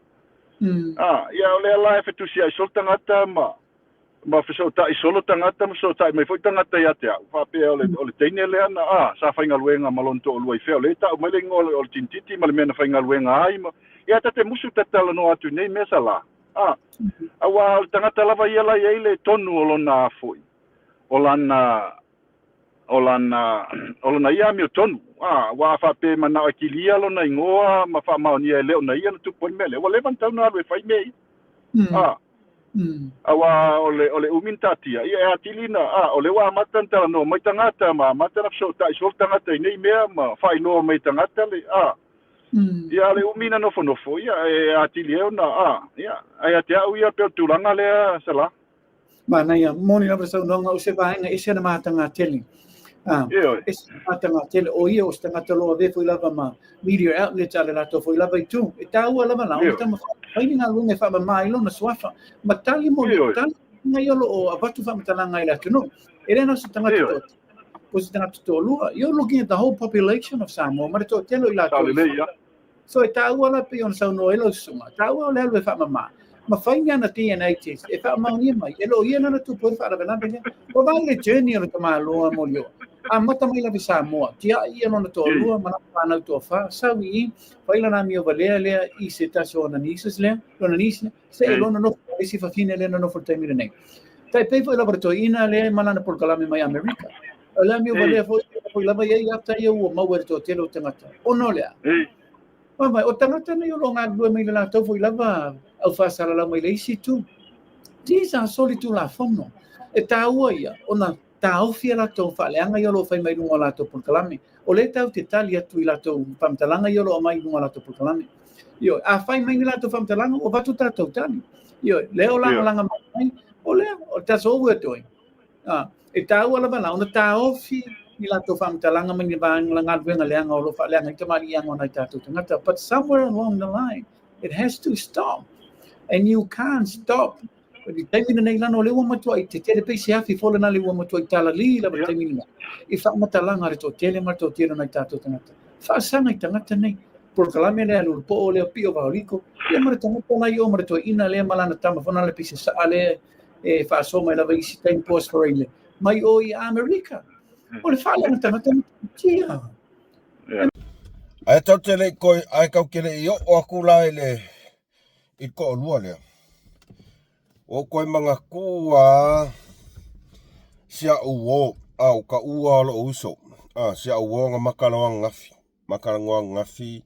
A, ia o lea la e fetusiai solo tagata ma, ma fesootai solo tagata ma fesootai mai foi tagata ia te au, faapea o le, o le teine lea na, a, sa faigaluega ma lona toalua i fea, o lea e tau mai le igoa o le tinititi ma le mea na faigaluega ai ma, ia ta te musu ta talanoa atu i nei mea sa la, a, aua o le tagata lava ia la i ai le tonu o lona foi, o lana, o lana, o lona ia amiotonu, a, aua a faapea e manao e kilia lona igoa ma faamaonia e le o na ia na tupu ai le mea lea, ua leva ona tatau ona alu e fai mea ia. A, aua o le, o le umi na taatia, ia e atili na, a, o lea ua amata ona talanoa mai tagata ma amata ona fesootai solo tagata i nei mea ma faailoa mai i tagata le, a, ia a le umi na nofonofo, ia e atili ai ona, a, ia, ae ia te au ia pei o le tulaga lea, Sala. Manaia, moni lava le saunoaga, o se vaega ese ana mātanga tele. Ah, Ioe. ese mātanga tele, o ia o se tagata o lo o avea foi lava ma media outlet a le latou foi lava itu. E tāua lava la, ona Ioe. taumafai fai ni galuega e faamama ai lona suafa. Ma tali mo Ioe. tali ia o lo o avatu faamatalaga i le atunuu. E le na o se tagata Ioe. toatele, po o se tagata toalua. You're looking at the whole population of Samoa, ma le toatele o i latou. Sao lelei, ia. So e tāua la pei ona saunoa ai lau susuga, tāua o le alu e faamama, ma fai ni ana DNA test e faamaonia mai, e le o ia lana tupu ai le faalavelave lea. Ua vaai le journey o le tamaloa Moli'oa. Amata mai lava i Samoa, tiai ia lona toalua ma lana fanau toafa, sau i i, fai lana amio valea lea i se tasi o ana nieces lea, lona niece lea, se i lona nofo ma le isi fafine lea na nofo i le taimi lenei. Tai pei foi lava le toeaina lea ma lana polokalame mai Amerika. O le amio valea foi, foi lava ia ia ata ia ua maua e le toatele o tagata. Ona o le a? Vaai, o tagata nei o lo o galulue mai le latou foi lava au faasalalau mai le isi itu. These are solitulafono. E tāua ia ona taofi a latou faaleaga ia o lo o fai mai luga o latou polokalame. O lea tatou te tali atu i latou faamatalaga ia o lo o aumai i luga o latou polokalame. Ioe, a fai mai ni latou faamatalaga, ua avatu tatou tali. Ioe, lea o lagalaga mai, o lea, that's all we're doing. Ah, e tāua lava la, ona taofi ni latou faamatalaga ma ni vaega galuega leaga o lo o faaleaga ai tamaliiaga o nai tatou tagata. But somewhere along the line, it has to stop. And you can't stop. I le taimi lenei lana o lea ua matuai tetele pei se afi fola na le ua matuai talalī lava le taimi lenei i faamatalaga a le toatele ma le toatele o nai tatou tagata. Faasaga i tagata nei. Polokalame lea a Lulupo'o lea Pio Vaoliko, ia ma le tagata la i o ma le toeaina lea ma lana tama fona le pei se sa'a lea e faasoa mai lava i isi taimi po Australia mai o i Amerika. O le faaleaga tagata tia. Ae tau te le i koe, ae kau ke le i oo aku la i le i le toalua lea. Ua ou koe manatua a si a'u uō, a o ka ua o lo'u uso, a si a'u uō na maka loa ananafi, maka loa ananafi,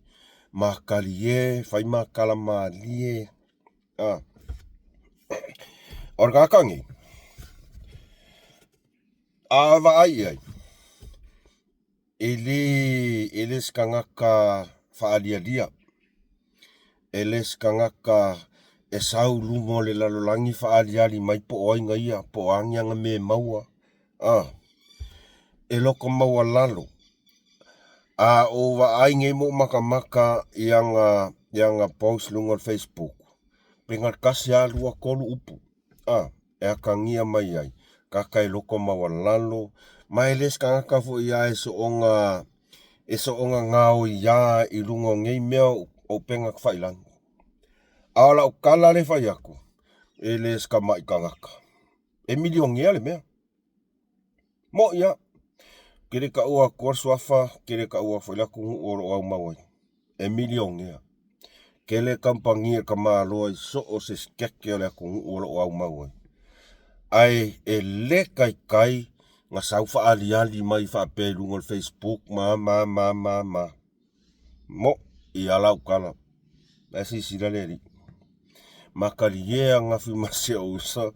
makalie, fai makala malie, a. O le kanaka nei, a vaai i ai, E le, e le se tagata faalialia, e le se tagata e sau i luma o le lalolagi faaaliali mai po o ai na ia, po o a ni ana mea e maua, a, e loko maualalo. A ou vaai nei ma ou makamaka i ana, i ana post i luga o le Facebook, pe na o le tasi lava, lua, tolu upu, a. e akagia mai ai, kaka e loko maualalo, ma e le se tagata foi a e soona e soona gaoiā i luga o nei mea o upega tafailagi. A o lau tala lea e fai atu, e le se tamaʻi tagata, e milionea le mea. Moʻi lava. Ou te le taua atua le suafa, ou te le taua foi le atunuu o lo o aumau ai. E milionea. Tele kamupani a le tamaloa i so o se sikeke o le atunuu o lo o aumau ai. Ae e le taitai na sau faaaliali mai faapea i luga o le Facebook ma ma ma ma ma. Moʻi lava lau tala. La e silasila le alii. Makalie ananafi ma si ou uso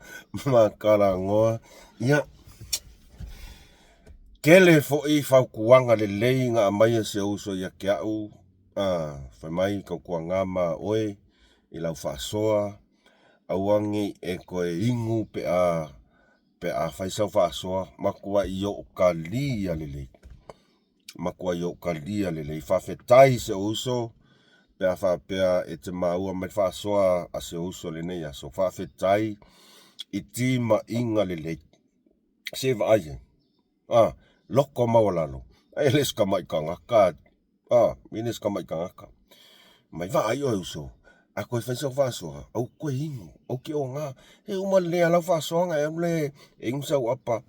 ma talanoa. Ia, tele foi fautuaga lelei na aumai e si ou uso ia te a'u, a, fai mai tautuaga ma oe i lau faasoa, aua nei e toe inu pe a pe a fai sau faasoa, matuai ou talia lelei. Matuai ou talia lelei. Faafetai i si ou uso pe a faapea e te maua mai le faasoa a si ou uso i lenei aso. Faafetai i timaiga lelei. Se vaai ai. A, loko maualalo. E le se tamaʻi tagata. A, e le se tamaʻi tagata. Mai vaai oe uso, a toe fai sau faasoa, au toe inu, au ke oga. E uma lelei lava lau faasoaga e alu lea e inu sau apa.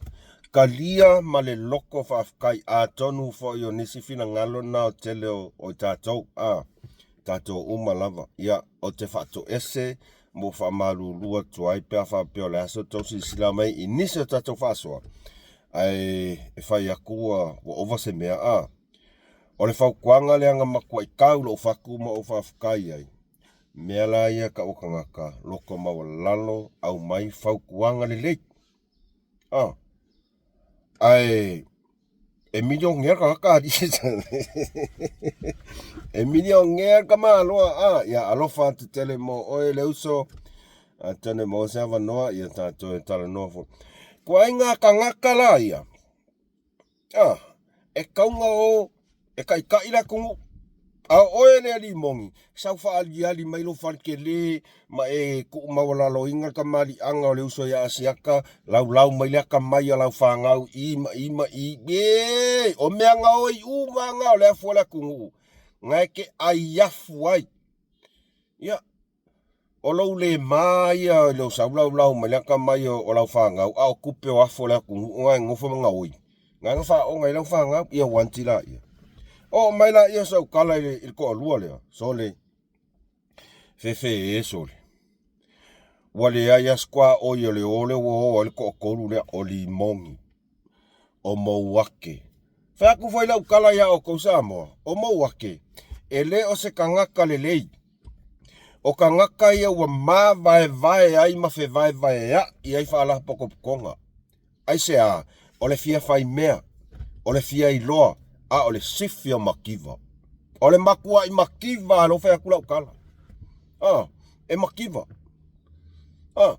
Talia ma le loko faafetai, atonu foi o nisi finagalo na o tele o i tatou, a, tatou uma lava. Ia, ou te faatoese mo faamalulu atu ai pe a faapea o le a se tou silasila mai i nisi o tatou faasoa, ae e fai atu ua ova se mea, a. O le fautuaga lea na matuai tau lou fatu ma ou faafetai ai, mea la ia taua tagata loto maualalo aumai fautuaga lelei. A, ae e milionea le tagata alii e milionea le tamaloa a, ia alofa atu tele mo oe le uso, atonu e maua se avanoa ia tatou e talanoa foi. Ituaiga tagata la ia, A, e tau na o e taʻitaʻi le atunuu. A o oe le alii moni, sau faaaliali mai lou fale tele ma e tuumaualaloina le tamaliiaga o le uso ia Asiata, laulau mai le atamai a lau fanau i ma i ma i. E, o mea gaoi uma na o le afu o le atunuu, na e te aiafu ai. Ia, O lou le ma ia i lou sau laulau mai le atamai o lau fanau, a o tupe o afu o le atunuu na e nofo ma gaoi, na na faaoga ai lau fanau, ia wanti laia. Oo mai laia o sau tala i le toalua lea, sole, fefe e sole. Ua leai lava se tuaoi o le o lea ua o ai le toatolu lea, o Limoni. o Mouake. Fai atu foi lau tala iā outou Samoa, o Mouake, e le o se tagata lelei. O tagata ia ua mavaevae ai ma fevaevaeaʻi ai faalapotopotoga. Aisea? O le fia fai mea, o le fia iloa, a o le sifi o mativa. O le matuaʻi mativa lea ua fai atu lau tala. Ah, e mativa. Ah,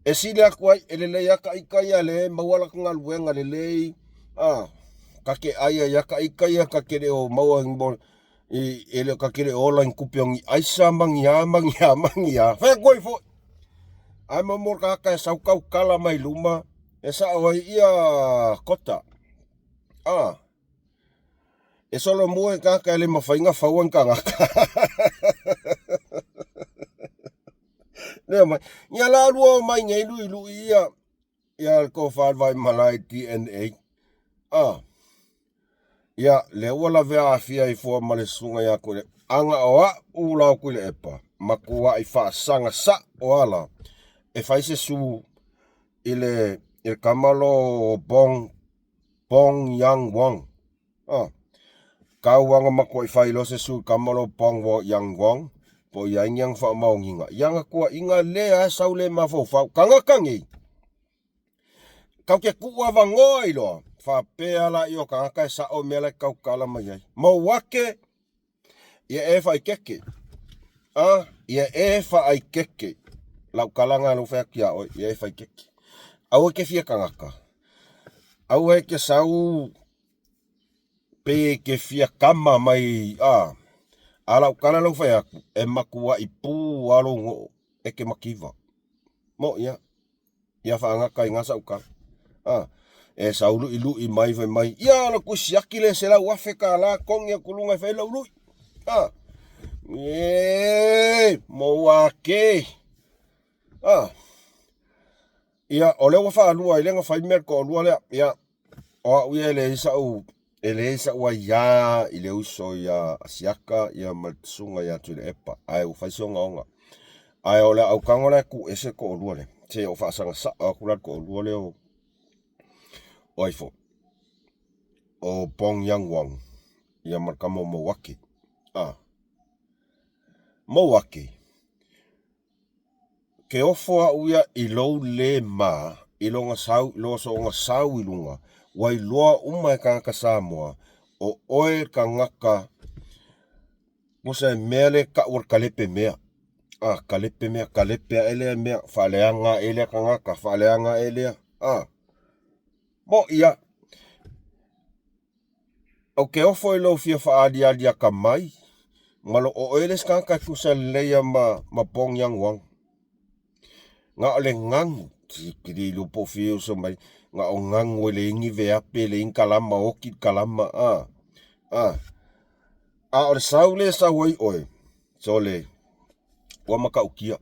e sili atu ai, e lelei lava ta ita ia lea e maua lata galuega lelei, a. Ka ke ai ai aka ika ia ka ke le o maua mo i e le ka ke le ola ni kupe o ni aisa ma ni a ma ni a ma ni a. Fai atu ai foi. Ae ma mo ka ka e sau kau kala mai luma e sao ai ia kota. A. E solomua e kaka e le mafai ona faua ni tagata. Lea mai, ia la lua o mai nei luilui ia, ia le tofa le Vaimalae DNA. Ah, ia, lea ua lavea afia i fua ma le susuga ia Tuilaepa. Ana o a'u la o Tuilaepa, matua'i faasaga sa'o ala e fai se su i le, i le tama lo Bong Pong Yang Wong. Ah. Kau anga matua'i fai loa se su i tama lo Pong Wo Yang Wong, po o i ai ni ana faamaoniga. Ia ana tuuaiga lea e sau le mafaufau. Tagata nei, kau te tuu avanoa ai loa, faapea laia o tagata e sao mea la e tautala mai ai. Mauake Ia e faaikeke. A, ia e faaikeke. Lau tala na lou fai atu ia oe, ia e faaikeke. Aua e te fia tagata. Aua e te sau pe e te fia kama mai, a. A lau tala lau fai atu, e matuai pu lava lou noo, e te mativa. Mo ia. Ia faagata i gasa uka. A, e sau luʻiluʻi mai fai mai, ia o le tui siaki le $100,000 togi atu luga e fai lau lui. A, e, mo ake. A, ia, o lea ua faalua ai lea na fai mea le toalua lea. Ia, o au ia e leai sa'u e leai sa'u aiā i le uso ia Asiata ia ma le susuga ia Tuilaepa, ae ua fai se ogaoga. Ae o le autago la e tuu ese le toalua lea, seia ou faasaga sa'o atu la le toalua lea o o ai foi, o Bong Young Wong ia ma le tama o Mauake. A, Mauake. Ke ofo a'u ia i lou lē mā i loga sau i loga soʻoga sau i luga, ua iloa uma e tagata Samoa, o oe le tagata tusa e mea lea e ta'u o le kalepe mea. A, kalepe mea, kalepe a'e lea mea, faaleaga a'e lea tagata, faaleaga a'e lea, a. Moʻi a. Ou te ofo i lou fia faaaliali akamai, ma lo o oe le isi tagata e tusa lelei ma, ma Bong Yang Wang. Na o le ganu, te le iloa po o fia e uso mai, na o ganu e leai ni veape, leai ni kalama, oti le kalama, a, a. A o le sau lea e sau ai oe, sole, ua matautia.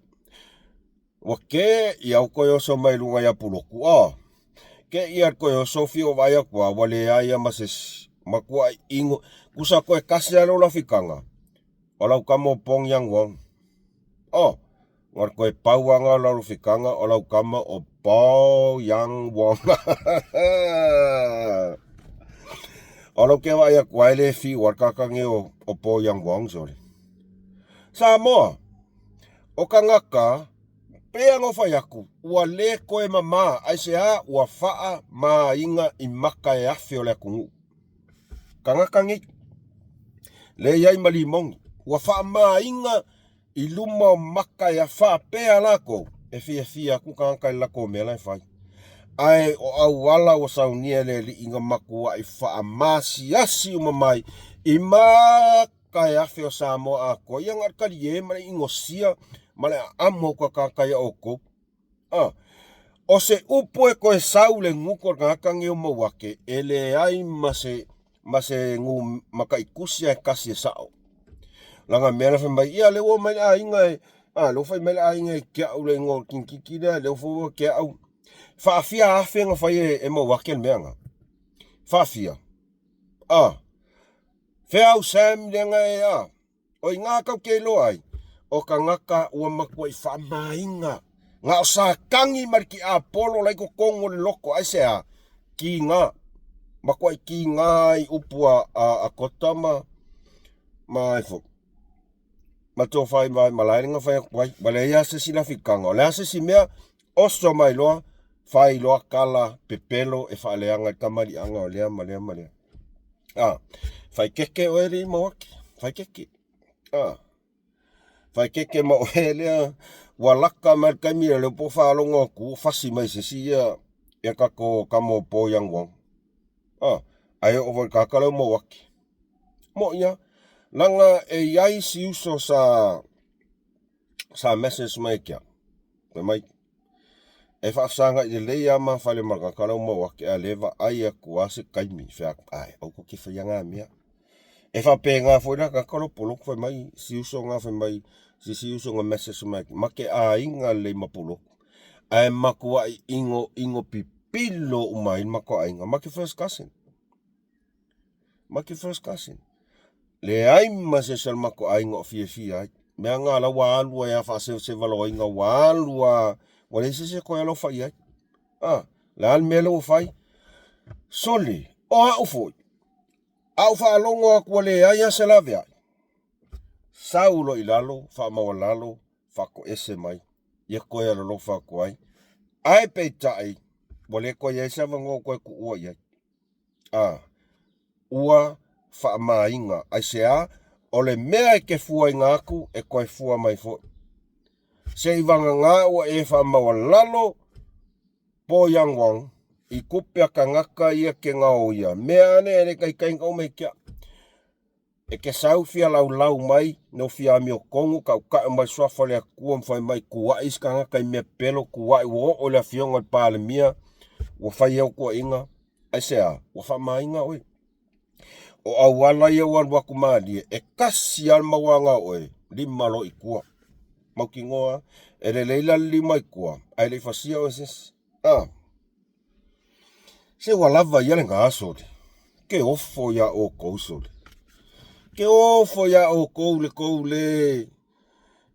Ua ke ia o toe oso mai luga ia Puloku, oh. Ke ia toe oso fia o vaai atu a, ua leai a ma se isi. Matuai ino, tusa toe tasi a lou lafikaga, o lau tama o Pong Yang Wong. Oh, ua toe pau lava na o lau lafikaga, o lau tama o Bo Yang Wong. O lau ke vaai atu a e le fiu a le tagata nei o, o Bo Yang Wong, sole. Samoa, O tagata, pei ona fai atu, ua le toe mamā, aisea ua faa māiga i maka e afe o le atunuu. Tagata nei, le i ai ma limoni, ua faamāiga i luma o maka e faapea latou, e fiafia atu tagata i le latou mea la e fai. Ae o auala ua saunia e le Alii na matuai faamasiasi uma mai i maka Ka e afe o Samoa atoa, ia na o le talie ma le inosia ma le aamo o tagata ia outou. A, o se upu e toe sau le gutu o le tagata nei o Mauake, e leai ma se, ma se nu mataitusi a e tasi e sao. Leaga mea la fai mai, ia lea ua omai le aiga e, a, lea ua fai mai le aiga e kea'u le igoa o le kinikiki lea, lea foi ua kea'u. Faafia afe na fai e, e Mauake le mea na? Faafia. A, Fea au Sam leaga e a? O iga kau ke iloa ai, o tagata ua matuai faamaina. Na o Satani ma le tiapolo la i totonu o le loto, aisea? Kiga. Matuai kiga ai upu a, a, a Kota ma, ma ai foi. Ma tō whai mai malae na whai atu ai. Ua leai lava se isi lafikaga. O le a se isi mea, oso mai loa, fai loa tala pepelo e faaleaga i le tamaliiaga o lea ma lea ma lea. A, fai keke oe alii Mauaki, fai keke. A, fai keke ma oe lea, ua laka mai le taimi lea, lea po o faalogo atu ua fasi mai se isi ia, ia tatou tama o Po Yang Wong. A, Ae oo foi i le tagata lea ua maua ake. Moʻi lava, leaga e i ai si uso sa sa message mai ia te au, fai mai, e faafesagai lelei lava ma fale ma le tagata la ua maua ake, a o lea e vaai atu lava se taimi, fai atu, ae aua tou te faia na mea. E faapena foi la tagata la e Pulotu fai mai si uso na fai mai si isi uso na message mai ma te aiga lelei ma Pulotu ae matuai inoino pipilo uma ai le matou aiga ma te first cousin. Ma te first cousin. Leai ma se isi o le matou aiga o fiafia ai. Mea na la ua alu ai lava faasevasevaloaina ua alu lava ua leai se isi e toe alofa i ai. A, le a le mea lea ua fai? Sole, o au foi, a ou faalogo atu ua leai lava se laveai, sau loa i lalo, faamaualalo, faatoese mai, ia toe alolofa atu ai. Ae peitai, ua le toe i ai se avanoa ua toe tuua i ai. A, ua faamaina. Aisea? O le mea e te fuaina atu, e toe fua mai foi. Seivagana ua e faamaualalo Po Yang Wang i tupe a tagata ia ke gaoia. Mea ane e le taitai ona uma i te au. E te sau fia laulau mai, no fia amiotonu, tautau mai le Suafa o le Atua ma fai mai, tuuai isi tagata i mea pepelo, tuuai ua oo i le Afioga i le Palemia, ua fai au tuuaiga. Aisea? Ua faamaina oe. O auala ia ua alu atu malie, e tasi lava le mauaga o oe, lima loa i tua. Mautinoa lava. E lelei la le lima i tua, ae le i fasia oe e se isi. A. Se ua lava ia lena sole. Ke ofo iā outou sole. Ke ofo iā outou le tou le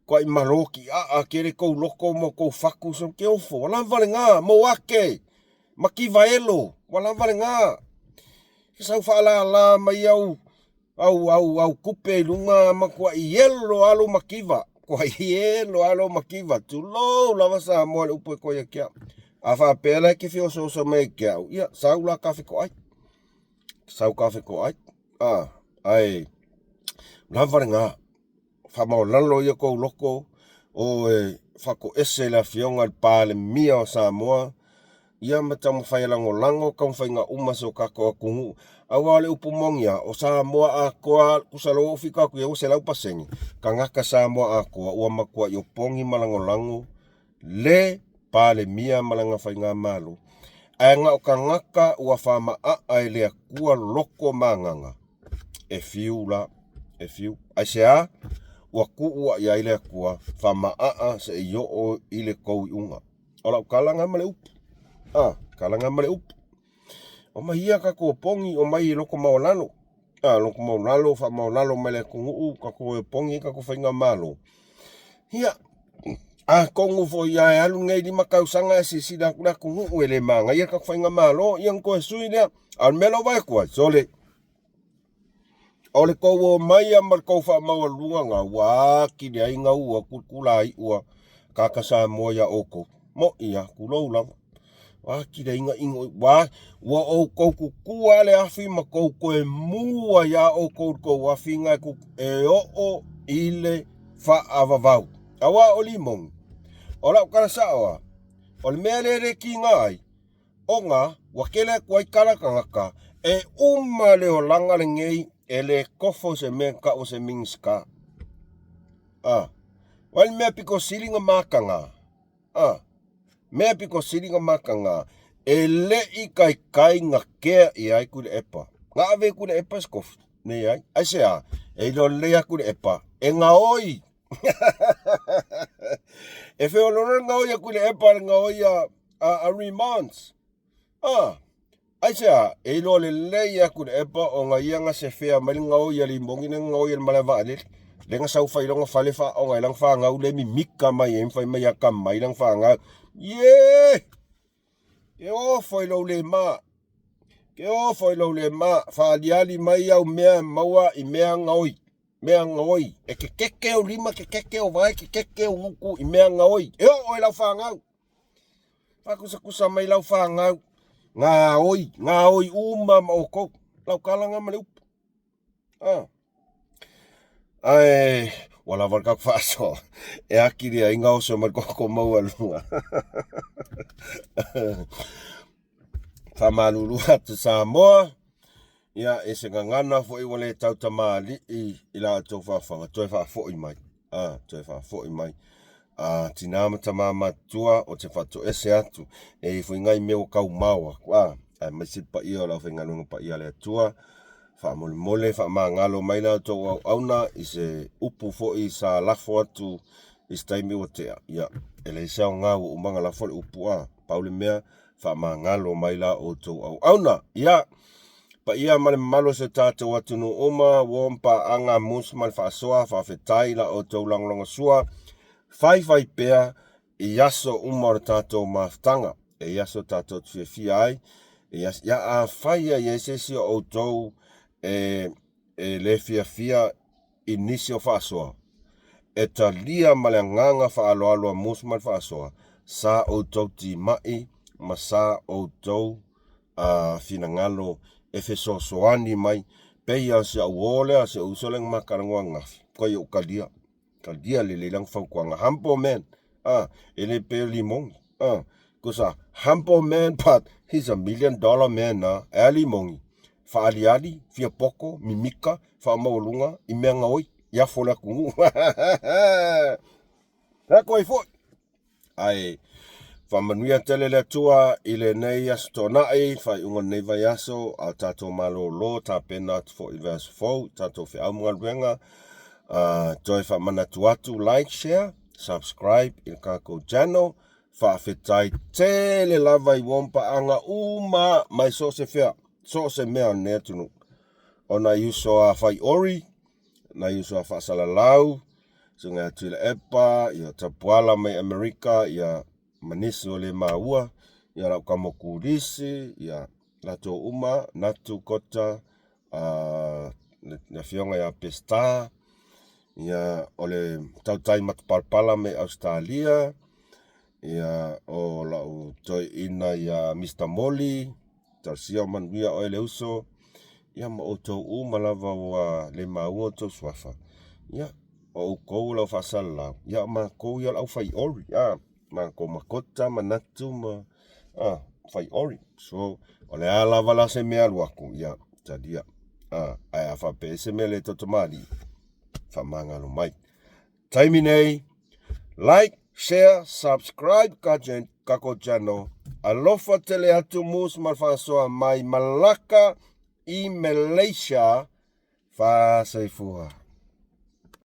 kuai malo tiaa kele tou loto ma tou fatu sole. Ke ofo, ua lava lena, mo ake, mativa elo, ua lava lena. Ke sau faalala mai au au au au tupe i luga matuai elo lava lou mativa, matuai elo lava lou mativa, tulou lava Samoa i le upu e toe ia te au. A faapea la e te fia osooso mai ia te au, ia sau la ta fetoai, sau ta fetoai, a, ae lava lena. Faamaualalo ia kou loko o e faatoese i le Afioga i le Palemia o Samoa, ia ma taumafai e lagolago taumafaiga uma a si o tatou atunuu. Aua o le upu moni lava, o Samoa atoa, tusa loa ua ou fika atu i ai ua 100% tagata Samoa atoa ua matuai opogi ma lagolago le Palemia ma lana faigamalo, ae na o tagata ua faamaaa e le Atua loko ma agaga, e fiu la, e fiu. Aisea? Ua tuu i ai le Atua faamaaa seia oo i le tou iuga. O lau tala lena ma le upu. A, tala lena ma le upu. Omai ia tatou opogi, omai i loko maualalo. A, loko maualalo, faamaualalo mai le atunuu, tatou e opogi ai tatou faigamalo. Ia, atonu foi lava e alu lenei 5 tausaga ae silasila atu le atunuu e le manaia le tatou faigamalo, ia ona toe sui lea. A o le mea lea ua vaai atu ai, sole, o le tou omai lava ma le tou faamaualuluga lena ua atili ai gau atu le tulaiu a tagata Samoa ia outou. Moʻi lava, tulou lava. Ua atili ai ina ua, ua outou tutua lava le afi ma tou toe mu ai lava outou i le tou afi na e oo i le faavavau. Aua o Limoni, o lau tala sao lava, o le mea lea e le tiga ai, ona ua tele atu ai tala tagata e uma le olaga lenei e le tofo se mea e tau o se Minisita. A, o le mea pito sili ona mataga, a, mea pito sili ona mataga, e le i taitai na tea i ai Tuilaepa. Na ave e Tuilaepa se tofi? Leai. Aisea? E iloa lelei lava Tuilaepa e gaoi. E feoloolo le gaoi a Tuilaepa i le gaoi a Remonds. A, aisea? E iloa lelei lava Tuilaepa ona ia na sefea mai le gaoi a Limoni lea na gaoi e le malae vaalele. Lea na sau fai lona fale faaoga ai lana fanau lea e mimika mai ai ma fai mai atamai lana fanau. Ie! Ke ofo i lou le ma. Ke ofo i lou le ma. Faaliali mai au mea e maua i mea gaoi. Mea gaoi. E kekeke ou lima, kekeke ou vae, kekeke ou gutu i mea gaoi. E oo i lau fanau. Faakusakusa mai lau fanau. Gaoi, gaoi uma ma outou. Lau tala lena ma le upu. Ah. Ae ua lava le tatou faasoa e atili ai gaoso mai le koko maualuga. Faamalulu atu Samoa. Ia, e se gagana foi ua le tautamalii i la outou faafofoga, toe faafoi mai, a, toe faafoi mai. A, tina ma tama matutua, ou te faatoese atu, e i ai foi nai mea ua taumao atu, a, aemaise le paia o le aufaigaluega paia a le Atua, faamolemole faamagalo mai la outou auauna i se upu foi sa lafo atu i se taimi ua tea, ia, e leai se aoga ua uma ona lafo le upu, a, pau le mea, faamagalo mai la outou auauna. Ia, paia ma le mamalu o si o tatou atunuu uma, uo ma paaga mus ma le faasoa, faafetai i la outou lagolagosua, faifai pea i aso uma o le tatou mafutaga. E i aso tatou te fiafia ai, e i aso, ia afai e i ai se isi o outou e, e le fiafia i nisi o faasoa, e talia ma le agaga faaaloalo a Mus ma le faasoa, sa outou timai ma sa outou uh, finagalo e fesoasoani mai, pei lava o si au uo lea, si ou uso lea na ma talanoa ananafi, matua ou talia. Talia lelei lana fautuaga, humble man, ah, e le pei o Limoni, ah, because a humble man but he's a million dollar man, ah, e a Limoni, faaliali, fia poto, mimika, faamaualuga i mea gaoi, i afu o le atunuu. Lako ai foi. Ae faamanuia tele le Atua i lenei aso toonai, faaiuga o lenei vaiaso, a o tatou malolo, tapena atu foi i le vaiaso fou, tatou feau ma galuega. Toe faamanatu atu, like, share, subscribe i le tatou channel. Faafetai tele lava i uo ma paaga uma mai so o se fea, so o se mea o lenei atunuu. O nai uso a fai ori, nai uso a faasalalau, susuga ia Tuilaepa, ia Tapuala mai Amerika, ia ma nisi ua le maua, ia lau tama o Kulisi, ia latou uma, Natu Kota, le afioga ia Peseta, ia o le tautai matapalapala mai Ausetalia, ia o lau toeaina ia Mister Moli, Talosia o manuia oe le uso, ia ma outou uma lava ua le maua outou suafa, ia, o outou lau faasalalau, ia o matou ia o le au fai ori, a, matou ma Kota ma Natu ma, a, fai ori. So, o le a lava la se mea alu atu, ia, talia, a, ae a faapea e se mea le tautamalii, faamagalo mai. Taimi nei, like, share, subscribe ka kako channel. Alofa tele atu mus ma le faasoa mai Malaka i Malaysia. Faasoifua.